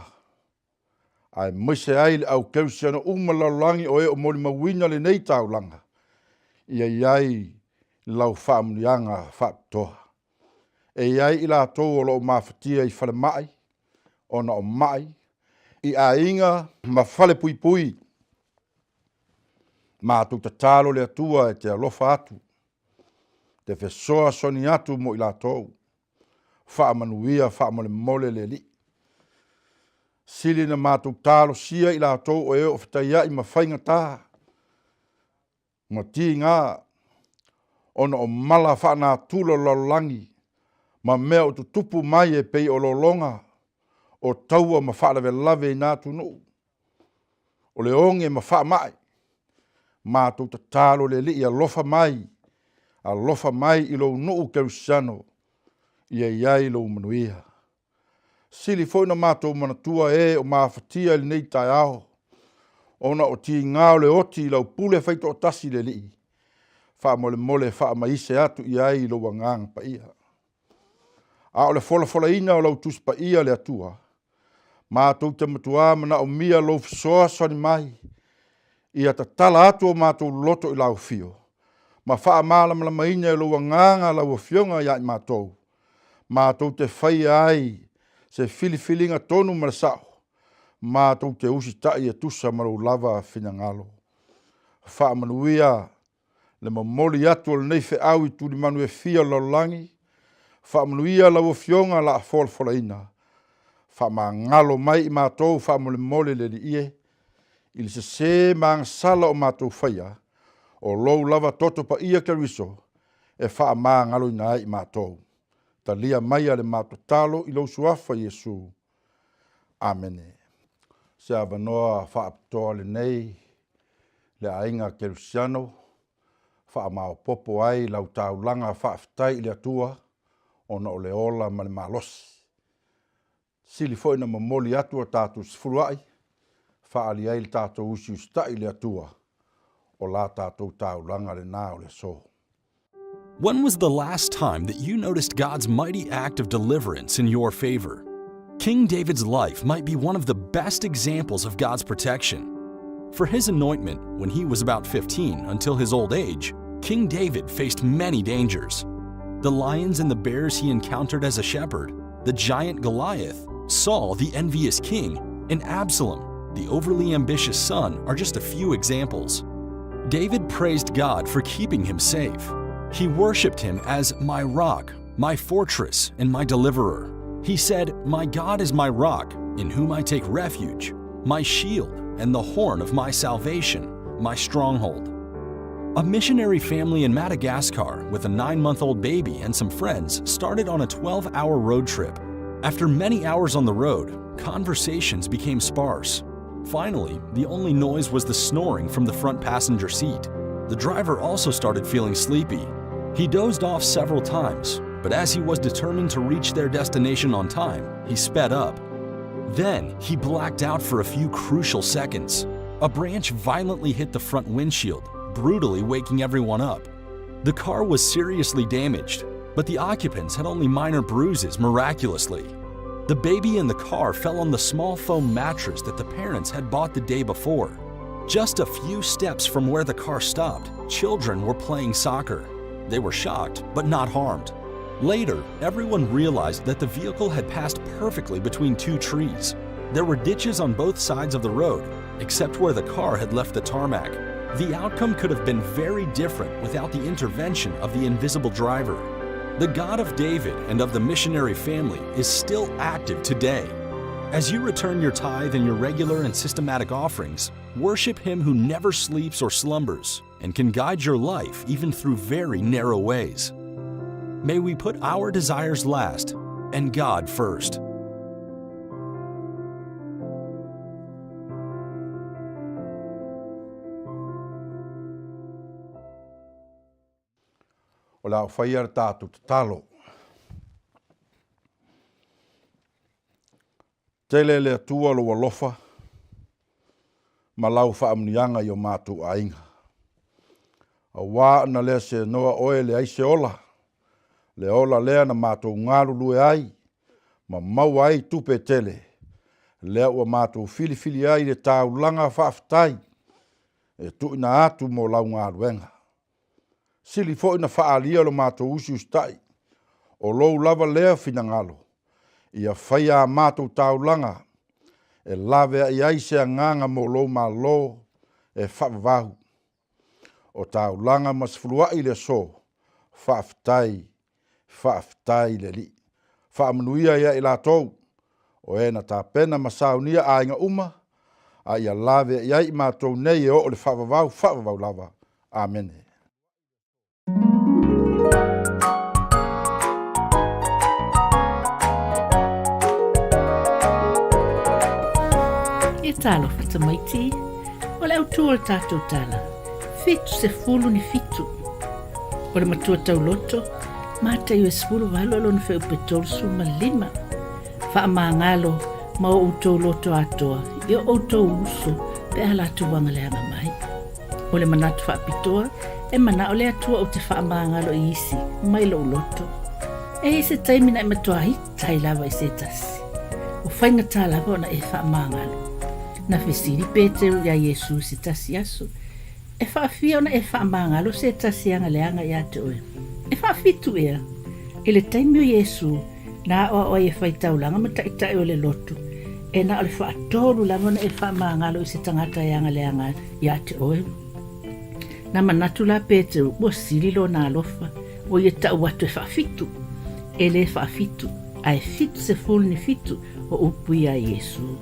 aemaise ai le au kerisiano uma lalolagi o e o molimauina lenei taulaga, ia i ai lau faamanuiaga faapitoa. E i ai i latou o lo o mafatia i falemai ona o mai, i aiga ma falepuipui, Matou tatalo le Atua e te alofa atu, te fesoasoani atu mo i latou. Faamanuia faamolemole le Alii. Sili na matou talosia i latou o e o fetaiai ma faigata ma tiga ona o mala faanatura o le lalolagi ma mea o tutupu mai e pei o lologa o taua ma faalavelave i na atunuu. o le oge ma faamai. Matou tatalo le Alii alofa mai, alofa mai i lou nuu kerisiano, ia i ai lou manuia. Sili foi na matou manatua e o mafatia i lenei taeao, ona o tiga o le oti i lau pule faitoatasi le Alii, faamolemole faamaise atu i ai lou Agaga Paia. A o le folafolaina o lau Tusi Paia le Atua, matou te matuā manaomia lou fesoasoani mai ia tatala atu o matou loto i lau afio, ma faamalamalamaina e lou Agaga lau Afioga ia i matou, matou te faia ai se filifiliga tonu ma le sao, matou te usitai e tusa ma lou lava finagalo. Faamanuia le momoli atu o lenei feau i tulimanu e fia o le lalolagi, faamanuia lau Afioga la folafolaina, faamagalo mai i matou faamolemole le Alii e, i le sese ma agasala o matou faia, o lou lava toto paia Keriso e faamagaloina ai i matou. Talia maia le matou tatalo i lou Suafa Iesu. Amene. Se avanoa faapitoa lenei le aiga Kerisiano faamaopopo ai lau taulaga faafetai i le Atua ona o le ola ma le malosi. Sili foi na momoli atu a tatou sefuluai faaali ai le tatou usiusitai i le Atua o la tatou taulaga lena o le aso. When was the last time that you noticed God's mighty act of deliverance in your favor? King David's life might be one of the best examples of God's protection. For his anointment, when he was about 15 until his old age, King David faced many dangers. The lions and the bears he encountered as a shepherd, the giant Goliath, Saul, the envious king, and Absalom, the overly ambitious son, are just a few examples. David praised God for keeping him safe. He worshiped him as my rock, my fortress, and my deliverer. He said, My God is my rock, in whom I take refuge, my shield, and the horn of my salvation, my stronghold. A missionary family in Madagascar with a nine month old baby and some friends started on a 12 hour road trip. After many hours on the road, conversations became sparse. Finally, the only noise was the snoring from the front passenger seat. The driver also started feeling sleepy. He dozed off several times, but as he was determined to reach their destination on time, he sped up. Then, he blacked out for a few crucial seconds. A branch violently hit the front windshield, brutally waking everyone up. The car was seriously damaged, but the occupants had only minor bruises miraculously. The baby in the car fell on the small foam mattress that the parents had bought the day before. Just a few steps from where the car stopped, children were playing soccer. They were shocked, but not harmed. Later, everyone realized that the vehicle had passed perfectly between two trees. There were ditches on both sides of the road, except where the car had left the tarmac. The outcome could have been very different without the intervention of the invisible driver. The God of David and of the missionary family is still active today. As you return your tithe and your regular and systematic offerings, worship Him who never sleeps or slumbers and can guide your life even through very narrow ways. May we put our desires last and God first. O le a faia le tatou tatalo. Tele le Atua lou alofa ma lau faamanuiaga i o matou aiga. Auā na lea seanoa oe leai se ola, le ola lea na matou galulue ai ma maua ai tupe tele, lea ua matou filifili ai le taulaga faafetai e tuuina atu mo lau galuega. Sili foi na faaalia lo matou usiusitai, o lou lava lea finagalo, ia faia a matou taulaga e laveai ai se agaga mo lou Malo e faavavau. O taulaga ma sefuluai i le aso, faafetai, faafetai i le Alii. Faamanuia ia i latou o e na tapena ma saunia aiga uma, a ia lave i ai i matou nei e oo i le faavavau, faavavau lava. Amene. E talofa tamaiti, o le autū o le tātou tala, 77. O le matua tauloto, Mataio e 18 e lona feʻupe 35. Faamagalo ma o outou loto atoa i o outou uso pe a latou agaleaga mai. O le manatu faapitoa, e manao le Atua ou te faamagalo i isi mai lou loto. E i ai se taimi na e matua ita ai lava i se tasi. Ua faigata lava ona e faamagalo. Na fesili Peteru iā Iesu i se tasi aso, E faafia ona e faamagalo se tasi e agaleaga iā te oe? E faafitu ea? I le taimi o Iesu, na aoao ai e fai taulaga ma taitai o le lotu, e na o le faatolu lava ona e faamagalo i se tagata e agaleaga iā te oe. Na manatu la Peteru, ua sili lona alofa, ua ia tau atu e faafitu. E le faafitu, ae 77 o upu ia a Iesu.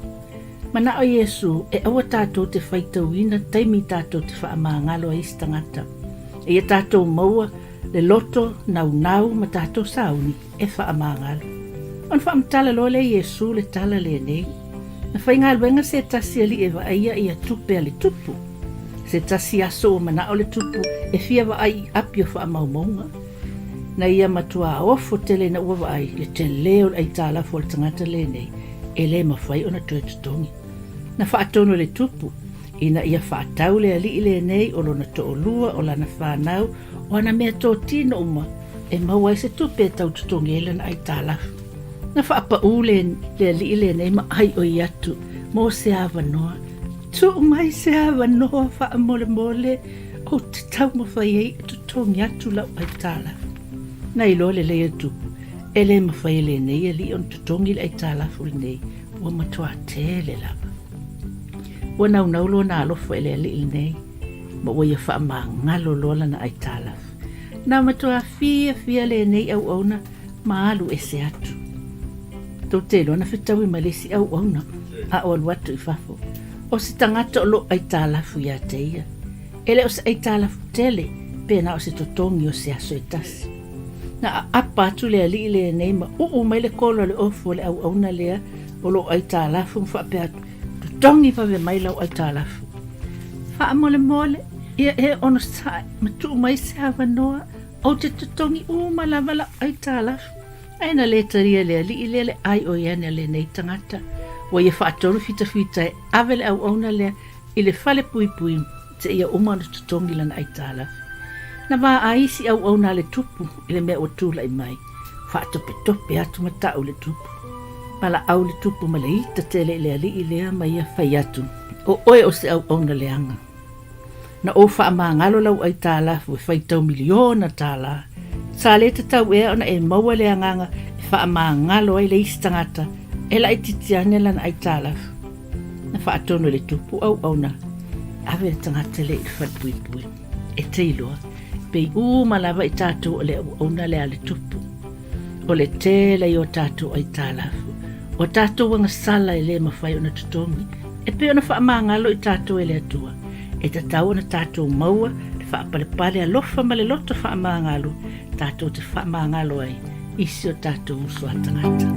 Manao Iesu e aua tatou te faitauina taimi tatou te faamagalo ai isi tagata. Eia tatou maua le loto naunau ma tatou sauni e faamagalo. Ona faamatala loa lea Iesu le tala lenei, Na faigaluega se tasi alii e vaaia ia tupe a le tupu. Se tasi aso ua manao le tupu e fia vaai i api o faamaumauga. Na ia matuā ofo tele ina ua vaai le tele o le aitalafu a le tagata lenei e le mafai ona toe totogi. Na faatonu e le tupu ina ia faatau le alii lenei o lona toalua, o lana fanau, o ana meatotino uma e maua ai se tupe e tau totogi ai lana aitalafu. Na faapaū le, le alii lenei ma aioi atu mo se avanoa. Tuu mai se avanoa faamolemole ou te taumafai ai e totogi atu lau aitalafu. Na iloa lelei e le tupu, e le mafai e lenei alii ona totogi le aitalafu lenei, ua matuā tele lava. Ua naunau lona alofa i le alii lenei, ma ua ia faamagalo loa lana aitalafu. Na matuā fiafia lenei auauna ma alu ese atu. Tou te iloa na fetaui ma le isi auauna a o alu atu i fafo, o se tagata o loo aitalafu ia te ia. E le o se aitalafu tele pe na o se totogi o se aso e tasi. Na aapa atu le alii lenei ma uu mai le kolo a le ofu o le auauna lea o loo aitalafu ma faapea atu, Totogi vave mai lau aitalafu. Faamolemole, ia e onosai ma tuu mai se avanoa ou te totogi uma lava lau aitalafu. Ae na le talia e le alii lea le aioi ane a lenei tagata. Ua ia faatonu fitafita e ave le auauna lea i le fale puipui seia uma ona totogi lana aitalafu. Na vaai isi auauna a le tupu i le mea ua tulai mai, faatopetope atu ma ta'u le tupu. Valaau le tupu ma le ita tele i le alii lea ma ia fai atu, O oe o se auauna leaga. Na ou faamagalo lau aitalafu e faitau miliona tālā. Sa le tatau ea ona e maua le agaga e faamagalo ai le isi tagata e laitiiti ane lana aitalafu. Na faatonu e le tupu auauna, ave le tagata lea i le falepuipui. E te iloa, pei uma lava i tatou o le auauna lea a le tupu. O le tele i o tatou aitalafu, o tatou agasala e le mafai ona totogi, e pei ona faamagalo i tatou e le Atua. E tatau ona tatou maua le faapalepale alofa ma le loto faamagalo tatou te faamagalo ai i si o tatou uso a tagata.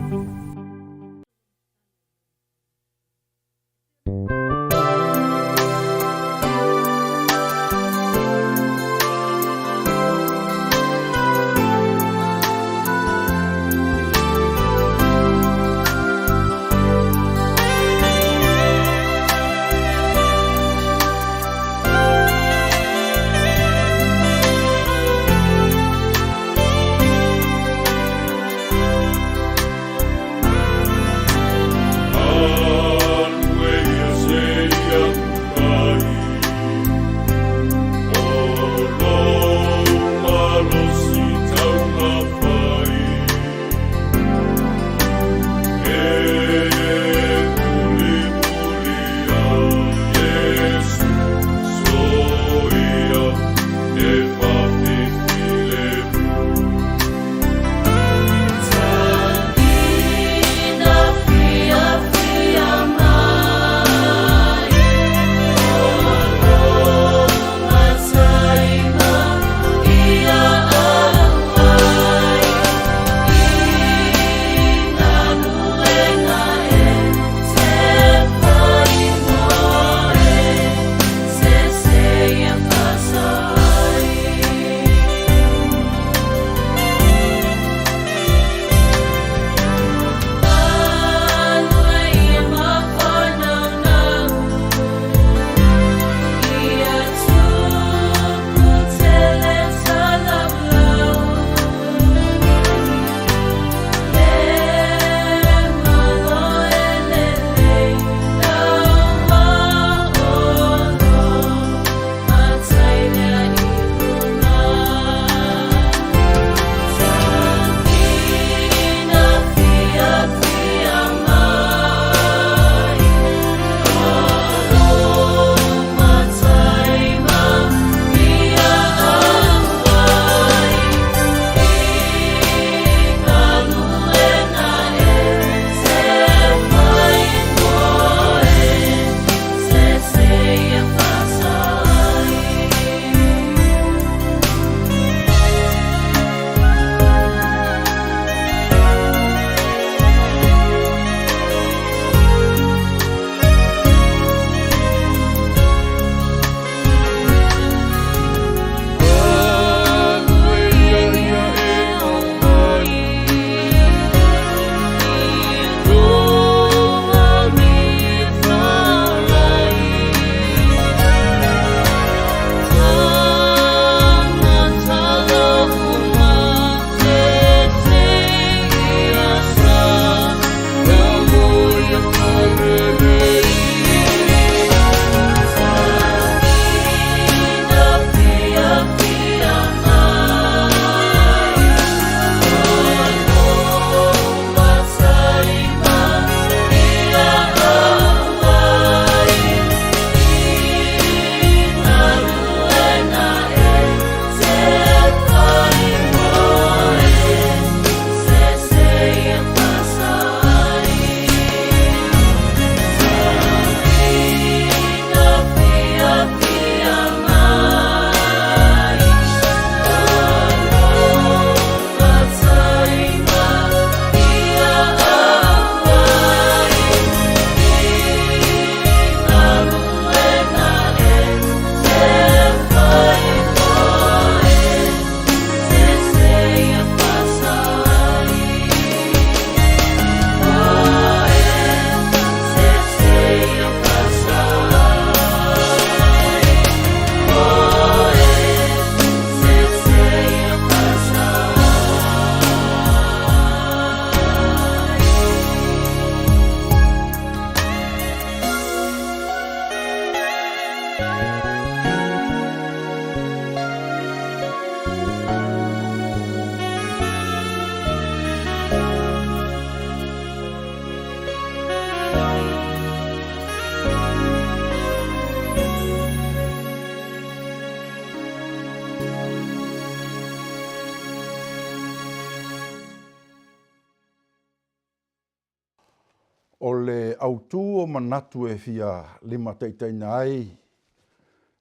O le autū o manatu e fia limataitaiina ai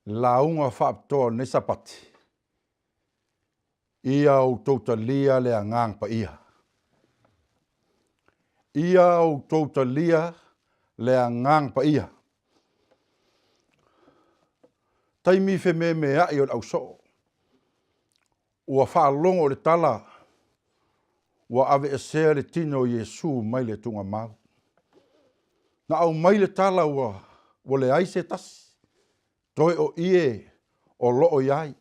lauga faapitoa o lenei Sapati, ia outou talia le Agaga Paia. Ia outou talia le Agaga Paia. Taimi fememeai o le ausoo, ua faalogo i le tala ua aveesea le tino o Iesu mai le tuugamau. Na aumai le tala ua ua leai se tasi, toe o ie o loo i ai.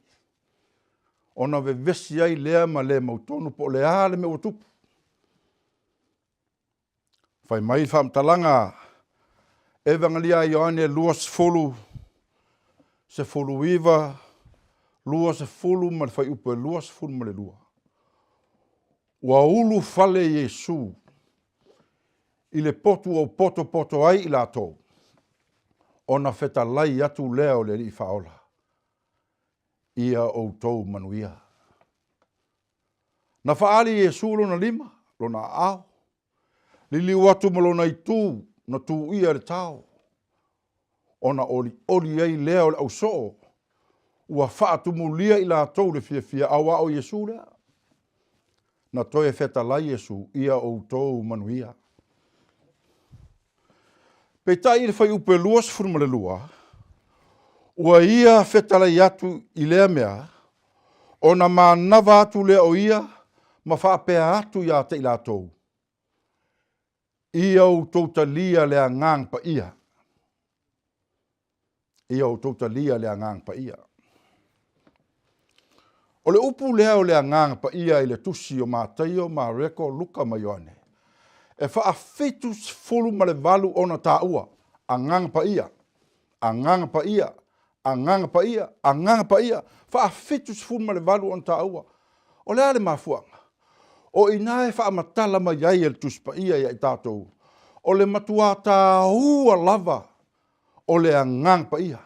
Ona vevesi ai lea ma le mautonu po o le a le mea ua tupu. Fai mai le faamatalaga Evagelia a Ioane 20, 19, 20 ma le fuaiupu e 22. Ua ulufale Iesu i le potu ua potopoto ai i latou, ona fetalai atu lea o le Alii Faaola, Ia outou manuia. Na faaali Iesu lona lima, lona aao, liliu atu ma lona itu na tuuia e le tao, ona olioli ai lea o le ausoo ua faatumulia i latou le fiafia auā o Iesu lea. Na toe fetalai Iesu, Ia outou manuia. Peitai i le fuaiupu e 22, ua ia fetalai atu i lea mea, ona manava atu lea o ia ma faapea atu ia te i latou, Ia outou talia le Agaga Paia. Ia outou talia le Agaga Paia. O le upu lea o le Agaga Paia i le tusi o Mataio, Mareko, Luka ma Ioane, e faa-78 ona taua, Agaga Paia, Agaga Paia, Agaga Paia, Agaga Paia, faa-78 ona taua. O le a le mafuaaga? O i ina e faamatala mai ai e le Tusi Paia ia i tatou, o le matuā taua lava o le Agaga Paia.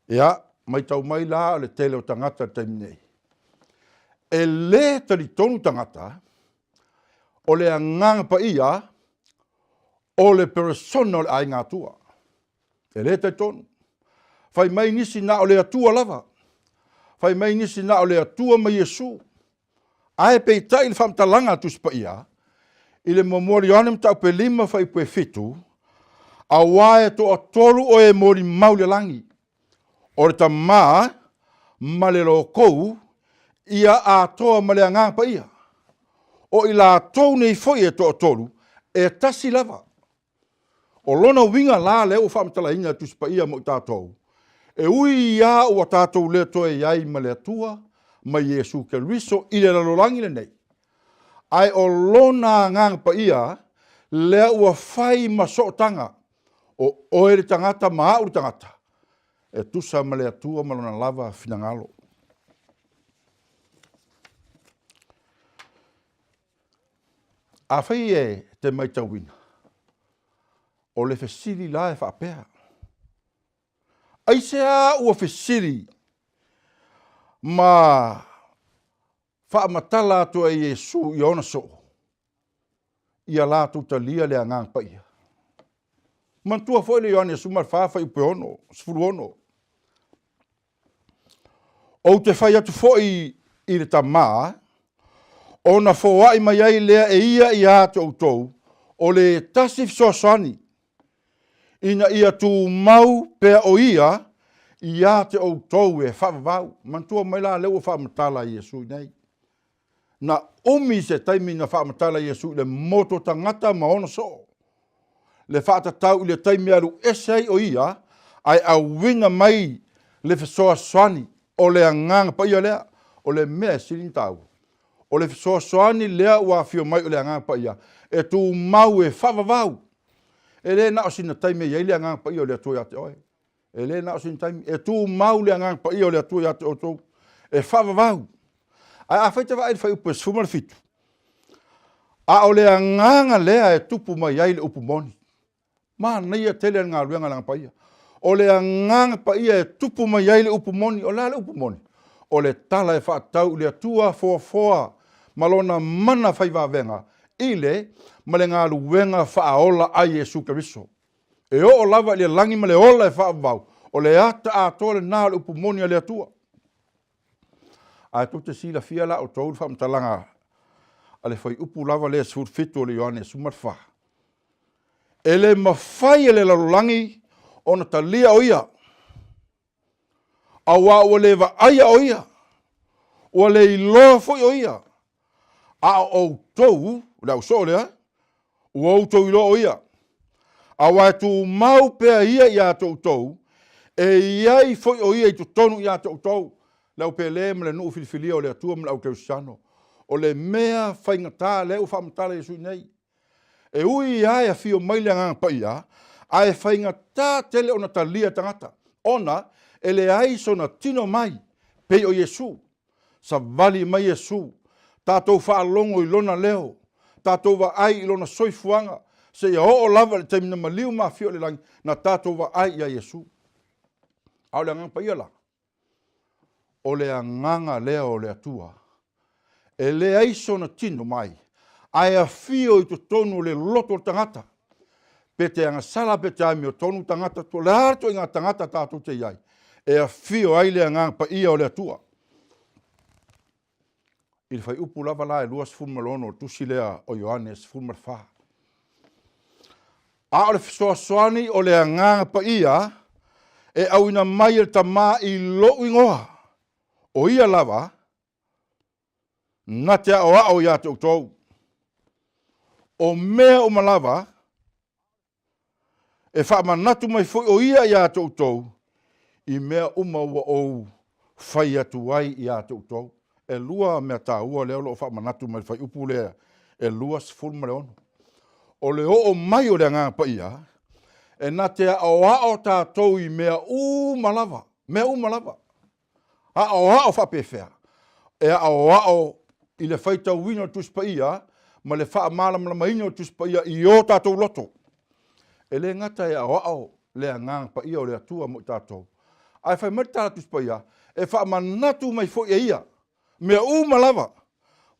Ia, matau mai la o le tele o tagata i le taimi nei, e lē talitonu tagata o le Agaga Paia o le peresona o le aiga Atua. E lē talitonu. Fai mai nisi na o le Atua lava. Fai mai nisi na o le Atua ma Iesu. Ae peitai le faamatalaga a Tusi Paia, i le muamua o Ioane mataupu e 5 fuaiupu e 7, Auā e toatolu o e molimau i le lagi, o le Tamā ma le Lokou, ia atoa ma le Agaga Paia. O i latou nei foi e toatolu, e tasi lava. O lona uiga la lea ua faamatalaina e Tusi Paia mo i tatou, e ui lava ua tatou le toe i ai ma le Atua ma Iesu Keriso i le lalolagi lenei, ae o Lona Agaga Paia lea ua fai ma sootaga, o oe le tagata ma au le tagata, e tusa ma le Atua ma Lona lava finagalo. Afai e te matauina, o le fesili la e faapea, Aisea ua fesili ma faamatala atu ai Iesu i ona soo, ia latou talia le Agaga Paia? Manatua foi le Ioane 14 fuaiupu e 6, 16. Ou te fai atu foi i le Tamā, ona foai mai ai lea e ia ia te outou, o le tasi fesoasoani, ina ia tumau pea o ia ia te outou e faavavau. Manatua mai la lea ua faamatala Iesu i nei. Na umi se taimi na faamatala Iesu i le motu o tagata ma ona soo, le faatatau i le taimi e alu ese ai o ia, ae auina mai le fesoasoani o le Agaga Paia lea, o le mea e sili ona taua. O le fesoasoani lea ua afio mai o le Agaga Paia e tumau e faavavau. E le na o sina taimi e i ai le Agaga Paia o le Atua ia te oe. E le na o sina taimi. E tumau le Agaga Paia o le Atua ia te outou. E faavavau. Ae afai te vaai i le fuaiupu e 17, a o le agaga lea e tupu mai ai le upu moni. Manaia tele le galuega a le Agaga Paia. O le Agaga Paia e tupu mai ai le upu moni. O le a le upu moni? O le tala e faatatau i le Atua foafoa ma Lona mana fai vavega i le ma le galuega faaola a Iesu Keriso. E oo lava i le lagi ma le ola e faavavau, o le ata atoa lena o le upu moni a le Atua. Ae tou te silafia la outou le faamatalaga a le fuaiupu lava lea 17 o le Ioane 14. E le mafai e le lalolagi ona talia o ia, auā ua le vaaia o ia, ua le iloa foi o ia, a o outou, o le ausoo lea, ua outou iloa o ia, auā e tumau pea ia iā te outou, e i ai foi o ia i totonu iā te outou, le au pele ma le nuu filifilia o le Atua ma le au kerisiano. O le mea faigata lea ua faamatala Iesu nei. E ui lava e afio mai le Agaga Paia, ae faigata tele ona talia e tagata, ona e leai sona tino mai, pei o Iesu. Savali mai Iesu, tatou faalogo i Lona leo, tatou vaai i Lona soifuaga, seia oo lava i le taimi na maliu ma afio i le lagi, na tatou vaai iā Iesu. A o le Agaga Paia la? O le agaga lea o le Atua, e leai sona tino mai, ae afio i totonu o le loto o le tagata. Pe te agasala pe te amiotonu tagata, o le a le ituaiga tagata tatou te i ai, e afio ai le Agaga Paia o le Atua. I le fuaiupu lava la e 26 o le tusi lea o Ioane 14. A o le fesoasoani o le Agaga Paia e auina mai e le Tama i lou igoa, o ia lava na te aoao iā te outou. O mea uma lava E faamanatu mai foi o ia iā te outou i mea uma ua ou fai atu ai iā te outou. Elua mea taua lea o lo o faamanatu mai le fuaiupu lea e 26. O le oo mai o le Agaga Paia, e na te aoao tatou i mea uma lava, mea uma lava. Aoao faapefea? E aoao i le faitauina o le Tusi Paia ma le faamalamalamaina o le Tusi Paia i o tatou loto. E le gata e aoao le Agaga Paia o le Atua mo i tatou, ae fai mai le tala Tusi Paia, e faamanatu mai foi e Ia mea uma lava.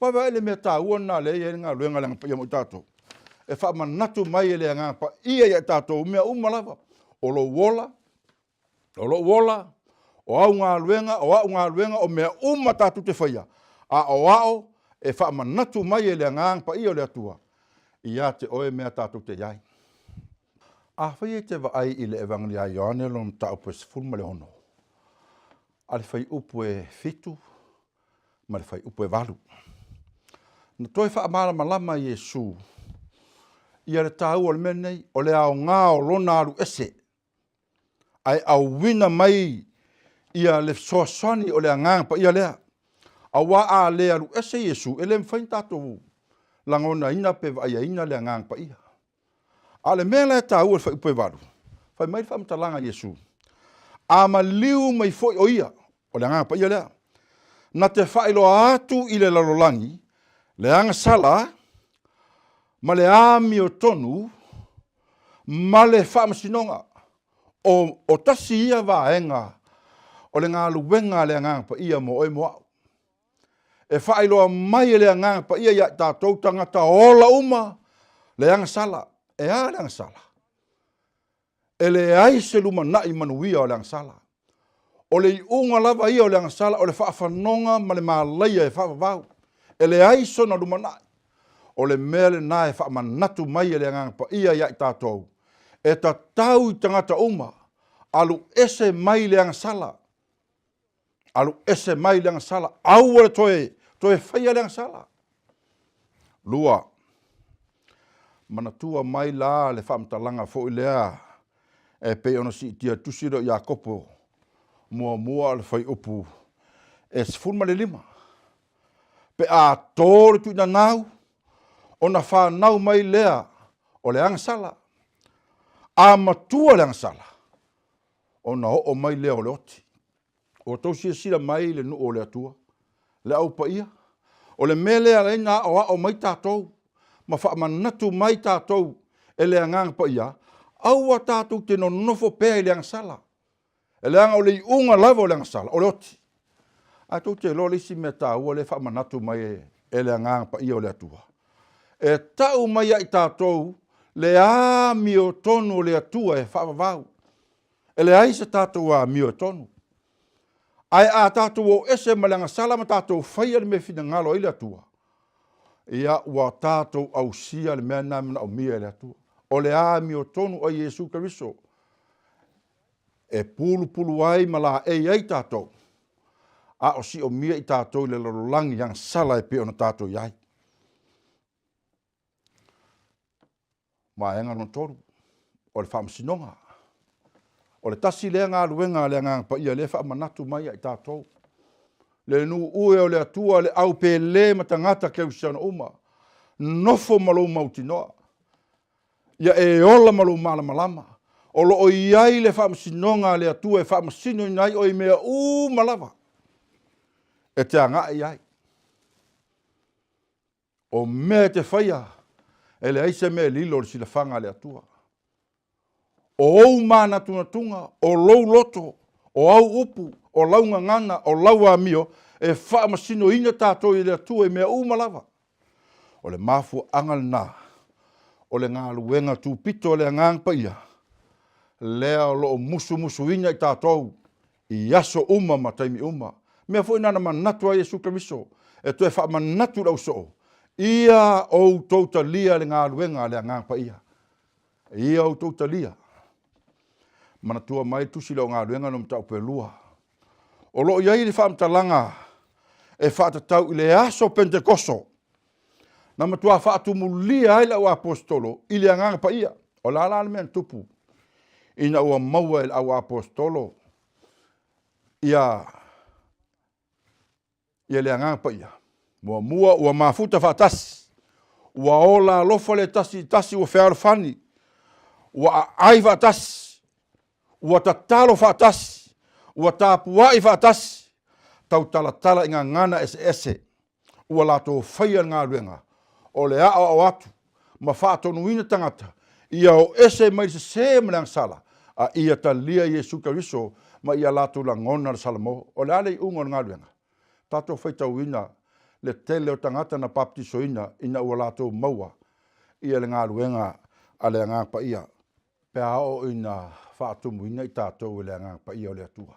Vaavaai le mea taua lena lea e i ai le galuega a le Agaga Paia mo i tatou. E faamanatu mai e le Agaga Paia ia i tatou mea uma lava, o lou ola, o lou ola, o au galuega, o au galuega, o mea uma tatou te faia, a o ao e faamanatu mai e le Agaga Paia o le Atua ia te oe mea tatou te i ai. Afai e te vaai i le Evagelia a Ioane lona mataupu e 16, a le fuaiupu e 7 ma le fuaiupu e 8. Na toe faamalamalama Iesu ia le taua o le mea lenei, o le aoga o lona alu ese ae auina mai ia le fesoasoani o le Agaga Paia lea. Aua a le alu ese Iesu, e le mafai ona tatou lagonaina pe vaaiaina le Agaga Paia. A o le mea la e taua i le fuaiupu e 8, fai mai le faamatalaga a Iesu, A maliu mai foi o ia, o le Agaga Paia lea, na te faailoa atu i le lalolagi le agasala ma le amiotonu ma le faamasinoga. O, o tasi ia vaega o le galuega a le Agaga Paia mo oe mo au. E faailoa mai e le Agaga Paia ia i tatou tagata ola uma le agasala. E a le agasala? E leai se lumanai manuia o le agasala. O le iuga lava ia o le agasala o le faafanoga ma le malaia e faavavau. E leai sona lumanai. O le mea lena e faamanatu mai e le Agaga Paia ia i tatou, e tatau i tagata uma, alu ese mai le agasala. Alu ese mai le agasala, aua le toe, toe faia le agasala. Lua, manatua mai la le faamatalaga foi lea e pei ona siitia tusi lea o Iakopo muamua o le fuaiupu e 15. Pe a tō le tuinanau, ona fanau mai lea o le agasala. A matua le agasala, ona oo mai lea o le oti. Ua outou silasila mai i le nuu o le Atua, le Au Paia, o le mea lea e ala ai ona aoao mai tatou ma faamanatu mai tatou e le Agaga Paia, aua tatou te nonofo pea i le agasala, leaga o le iuga lava o le agasala, o le oti. Ae tou te iloa le isi mea taua lea e faamanatu mai e le Agaga Paia o le Atua, e tau mai ia i tatou le amiotonu o le Atua e faavavau. E leai se tatou amio e tonu. Ae a tatou o ese ma le agasala ma tatou faia le mea e finagalo ai le Atua, ia ua tatou ausia le mea lena e manaomia e le Atua. O le amiotonu o Iesu Keriso e pulupulu ai ma laei ai tatou, a o siomia i tatou i le lalolagi agasala e pei ona tatou i ai. Vaega lona tolu, o le faamasinoga. O le tasi lea galuega a le Agaga Paia lea e faamanatu mai ia i tatou. Le nuu e o le Atua, le au pele ma tagata kerisiano uma. Nofo ma lou mautinoa. Ia e ola ma lou malamalama. O lo o i ai le faamasinoga a le Atua e faamasinoina ai oe i mea uma lava e te agai i ai. O mea e te faia, e leai se mea e lilo i le silafaga a le Atua. O ou manatunatuga, o lou loto, o au upu, o lau gagana, o lau amio, e faamasinoina tatou i le Atua i mea uma lava. O le mafuaaga lena o le galuega tupito a le Agaga Paia, lea o lo o musumusuina i tatou i aso uma ma taimi uma. Mea foi na na manatu ai Iesu Keriso e toe faamanatu i le ausoo, Ia outou talia le galuega a le Agaga Paia. Ia outou talia. Manatua mai le tusi lea o galuega no mataupu e lua. O lo o i ai le faamatalaga e faatatau i le aso Pentekoso na matua faatumulia ai le auaposetolo i le Agaga Paia. O le a la le mea na tupu ina ua maua e le auaposetolo ia ia le Agaga Paia? Muamua, ua mafuta faatasi, ua ola alofa le tasi i tasi, ua fealofani, ua aai faatasi, ua tatalo faatasi, ua tapuai faatasi, tautalatala i gagana eseese ua latou faia le galuega o le aoao atu ma faatonuina tagata ia o ese mai le sesē ma le agasala, a ia talia Iesu Keriso ma ia latou lagona le Salamo. O le a le iuga o le galuega? Tatou faitauina le tele o tagata na baptisoina ina ua latou maua ia le galuega a le Agaga Paia pe a oo ina faatumuina i tatou e le Agaga Paia o le Atua.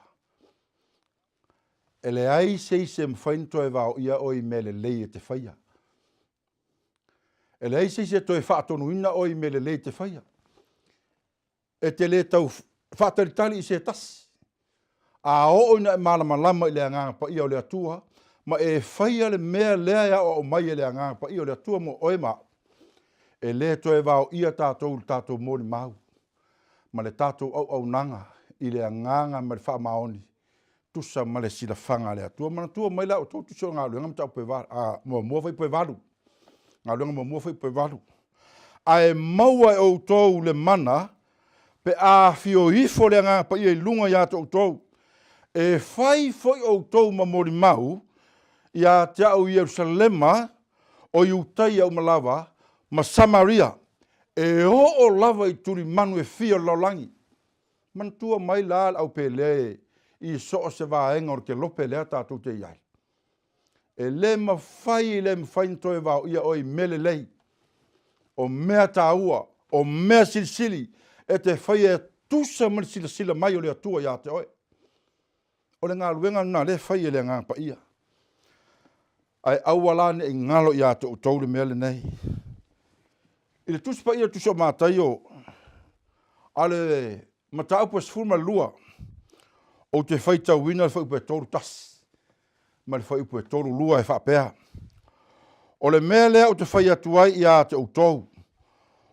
E leai se isi e mafai ona toe vaoia oe i mea lelei e te faia. E leai se isi e toe faatonuina oe i mea lelei e te faia. E te le tau faatalitali i se tasi. A oo ina e malamalama i le Agaga Paia o le Atua, ma e faia le mea lea e aoao mai e le Agaga Paia o le Atua mo oe ma au, e le toe vaoia tatou i le tatou molimau ma le tatou auaunaga i le agaga ma le faamaoni tusa ma le silafaga a le Atua. Manatua mai la outou tusi o galuega mataupu e a, muamua fuaiupu e valu. Galuega muamua fuaiupu e valu. Ae maua e outou le mana pe a afio ifo le Agaga Paia i luga ia te outou, e fai foi outou ma molimau ia te au i Ierusalema, o Iutaia uma lava, ma Samaria, e oo lava i tulimanu e fia o le lalolagi. Manatua mai la le aupele i so o se vaega o le kelope lea tatou te i ai. E le mafai, e le mafai ona toe vaoia oe i mea lelei, o mea taua, o mea silisili e te faia e tusa ma le silasila mai o le Atua ia te oe. O le galuega lena lea e fai e le Agaga Paia. Ae aua la ne i galo ia te outou le mea lenei. I le Tusi Paia o le Tusi o Mataio, a le mataupu e 12, ou te faitauina le fuaiupu e 31 ma le fuaiupu e 32 e faapea, O le mea lea ou te fai atu ai ia te outou,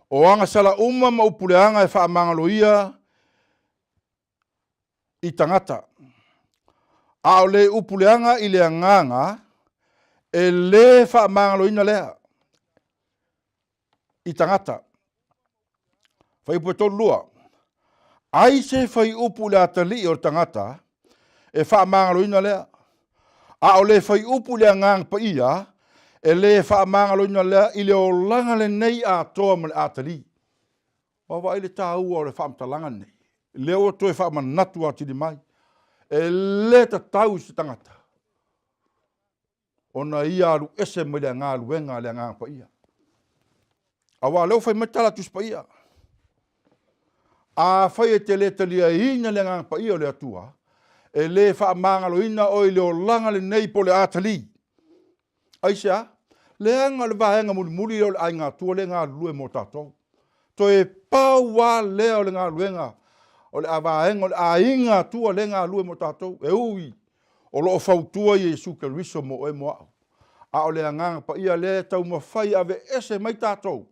o agasala uma ma upu leaga e faamagaloia i tagata, a o le upu leaga i le agaga, e le faamagaloina lea i tagata. Fuaiupu e 32. Ai se faiupu i le atalii o le tagata e faamagaloina lea, a o le faiupu i le Agaga Paia, e le faamagaloina lea i le olaga lenei atoa ma le atalii. Ua vaai le taua o le faamatalaga lenei, lea ua toe faamanatu atili mai, e le tatau i se tagata ona ia alu ese mai le galuega a le Agaga Paia. Aua o lea ua fai mai tala a Tusi Paia, afai e te le taliaina le Agaga Paia o le Atua, e le faamagaloina oe i le olaga lenei po o le atalii. Aisea? Leaga o le vaega mulimuli lea o le aiga Atua lea e galulue mo tatou. Toe pau lava lea o le galuega o le vaega o le aiga Atua lea e galulue mo tatou, e ui o lo o fautua Iesu Keriso mo oe mo a'u. A o le Agaga Paia lea e taumafai e aveese mai tatou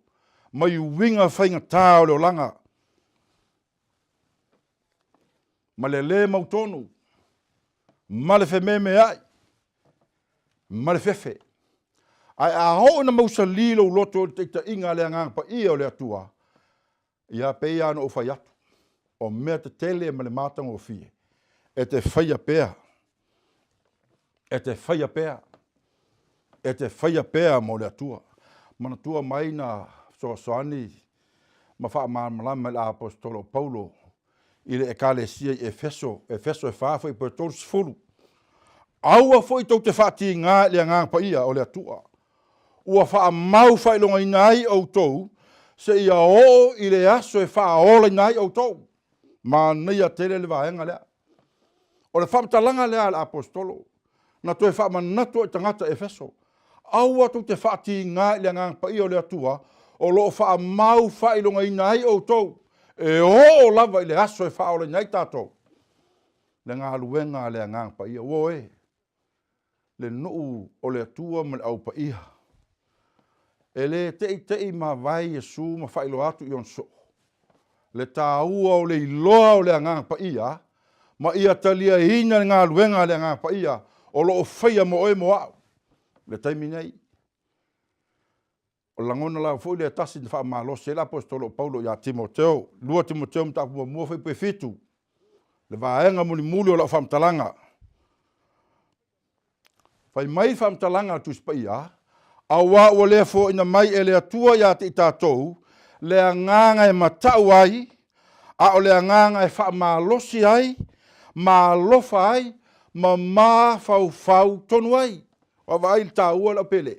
mai uiga faigata o le olaga ma le lē mautonu ma le fememea'i ma le fefe. Ae a oo ina mausali lou loto i le taitaiga a le Agaga Paia o le Atua, Ia, pei lava ona ou fai atu, o mea tetele ma le matagofie, e te faia pea, e te faia pea, e te faia pea mo le Atua. Manatua mai na fesoasoani ma faamalamalama e le Aposetolo o Paulo i le Ekalesia i Efeso, Efeso e fa fuaiupu e 30, Aua foi tou te faatigā i le Agaga Paia o le Atua, ua faamau faailogaina ai outou seia oo i le aso e faaolaina ai outou. Manaia tele le vaega lea. O le faamatalaga lea a le Aposetolo, na toe faamanatu ai i tagata Efeso, Aua tou te faatigā i le Agaga Paia o le Atua, o lo o faamau faailogaina ai outou, e oo lava i le aso e faaolaina ai tatou. Le galuega a le Agaga Paia. Ua e! Le nuu o le Atua ma le Au Paia. E le teitei mavae Iesu ma faailoa atu i ona soo le taua o le iloa o le Agaga Paia ma ia taliaina le galuega a le Agaga Paia o lo o faia mo oe mo a'u i le taimi nei. O le lagona lava foi lea tasi na faamalosi ai le Aposetolo o Paulo ia Timoteo, 2 Timoteo mataupu muamua fuaiupu e 7, le vaega mulimuli o lau faamatalaga. Fai mai le faamatalaga a le Tusi Paia, Auā ua le foaina mai e le Atua ia te i tatou le agaga e matau ai, a o le agaga e faamalosi ai, ma alofa ai, ma mafaufau tonu ai. Vaavaai i le taua lau pele.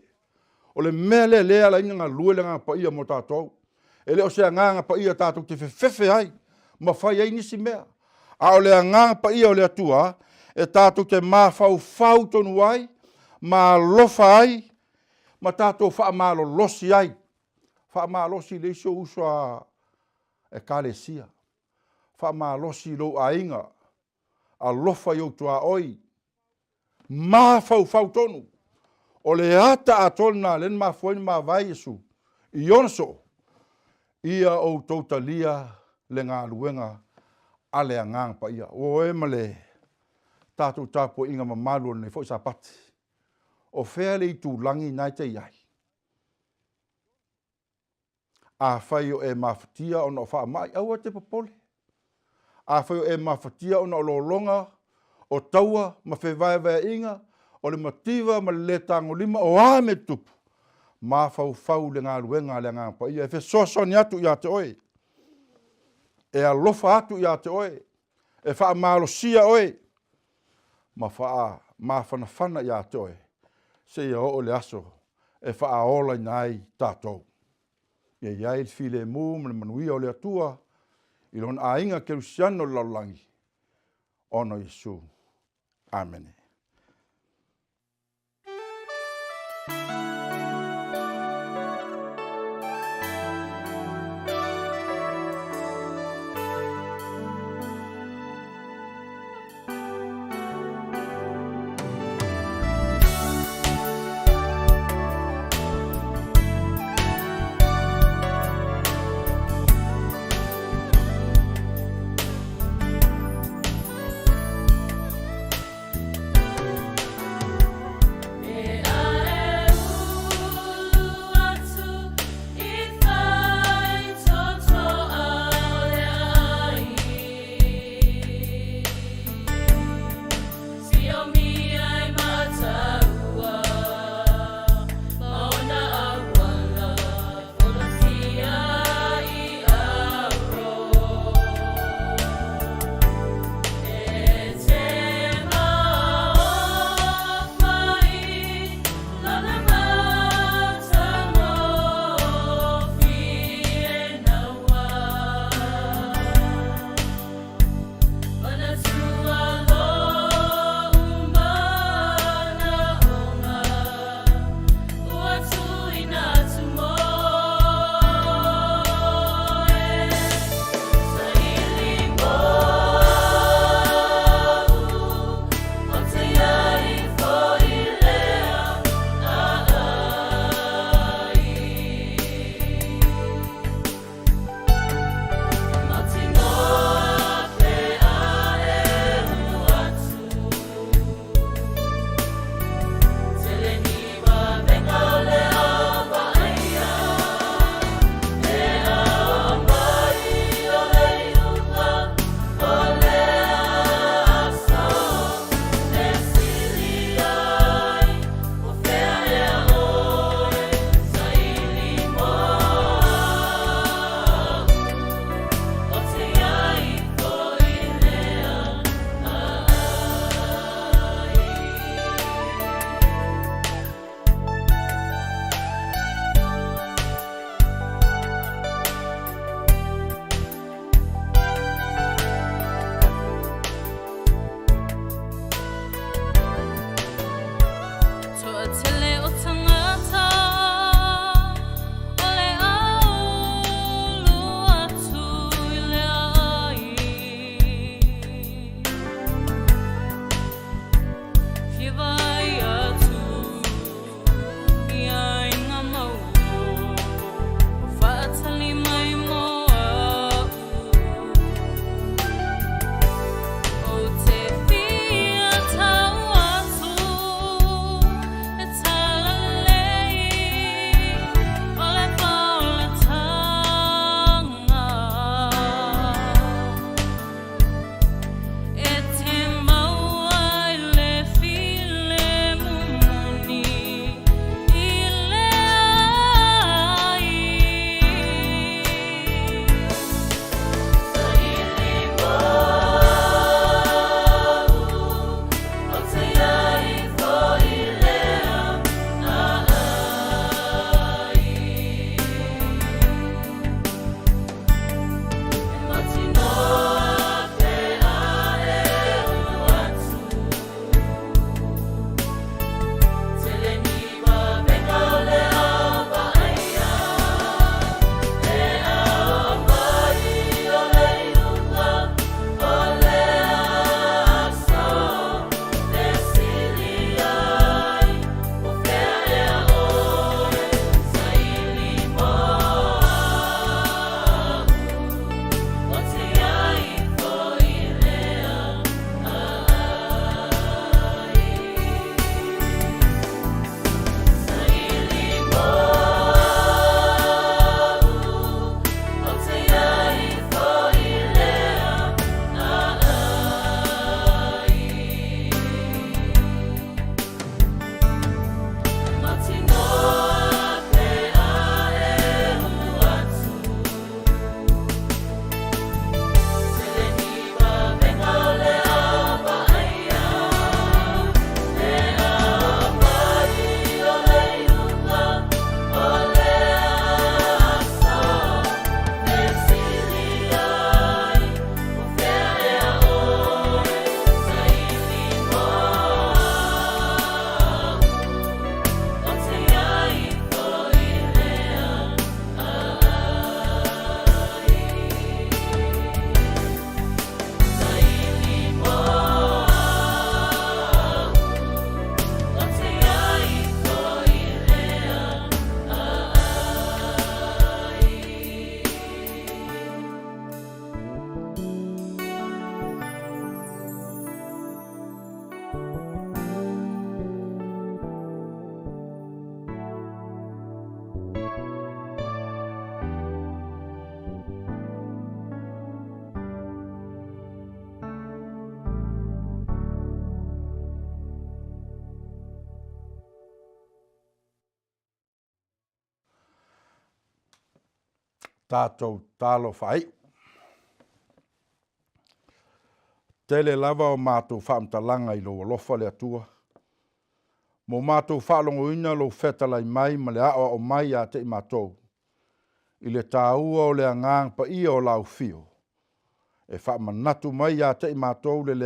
O le mea lea lea e ala ai ona galue le Agaga Paia mo tatou. E le o se Agaga Paia tatou te fefefe ai ma fai ai nisi mea, a o le Agaga Paia o le Atua e tatou te mafaufau tonu ai ma alofa ai ma tatou faamalolosi ai. Faamalosi i le isi ou uso a Ekalesia. Faamalosi i lou aiga. Alofa i ou tuaoi. Mafaufau tonu. O le ata atoa lena lea na mafua ai ona mavae Iesu i ona soo, ia outou talia le galuega a le Agaga Paia. Ua o e ma le tatou tapuaiga mamalu o lenei foi Sapati. O fea le itulagi na e te i ai? Afai o e mafatia ona o faamai, aua e te popole. Afai o e mafatia ona o lologa, o taua ma fevaevaeaiga, o le mativa ma le lē tagolima, o a mea tutupu, mafaufau i le galuega a le Agaga Paia e fesoasoani atu ia te oe, e alofa atu ia te oe, e faamalosia oe ma faamafanafana ia te oe seia oo i le aso e faaolaina ai tatou. Ia i ai le filemu ma le manuia o le Atua i Lona aiga kerisiano o le lalolagi, ona o Iesu. Amene. Tatou talo faaiu. Tele lava o matou faamatalaga i lou alofa le Atua, mo matou faalogoina lou fetalai mai ma le aoao mai ia te i matou i le taua o le Agaga Paia o lau Afio e faamanatu mai ia te i matou le leai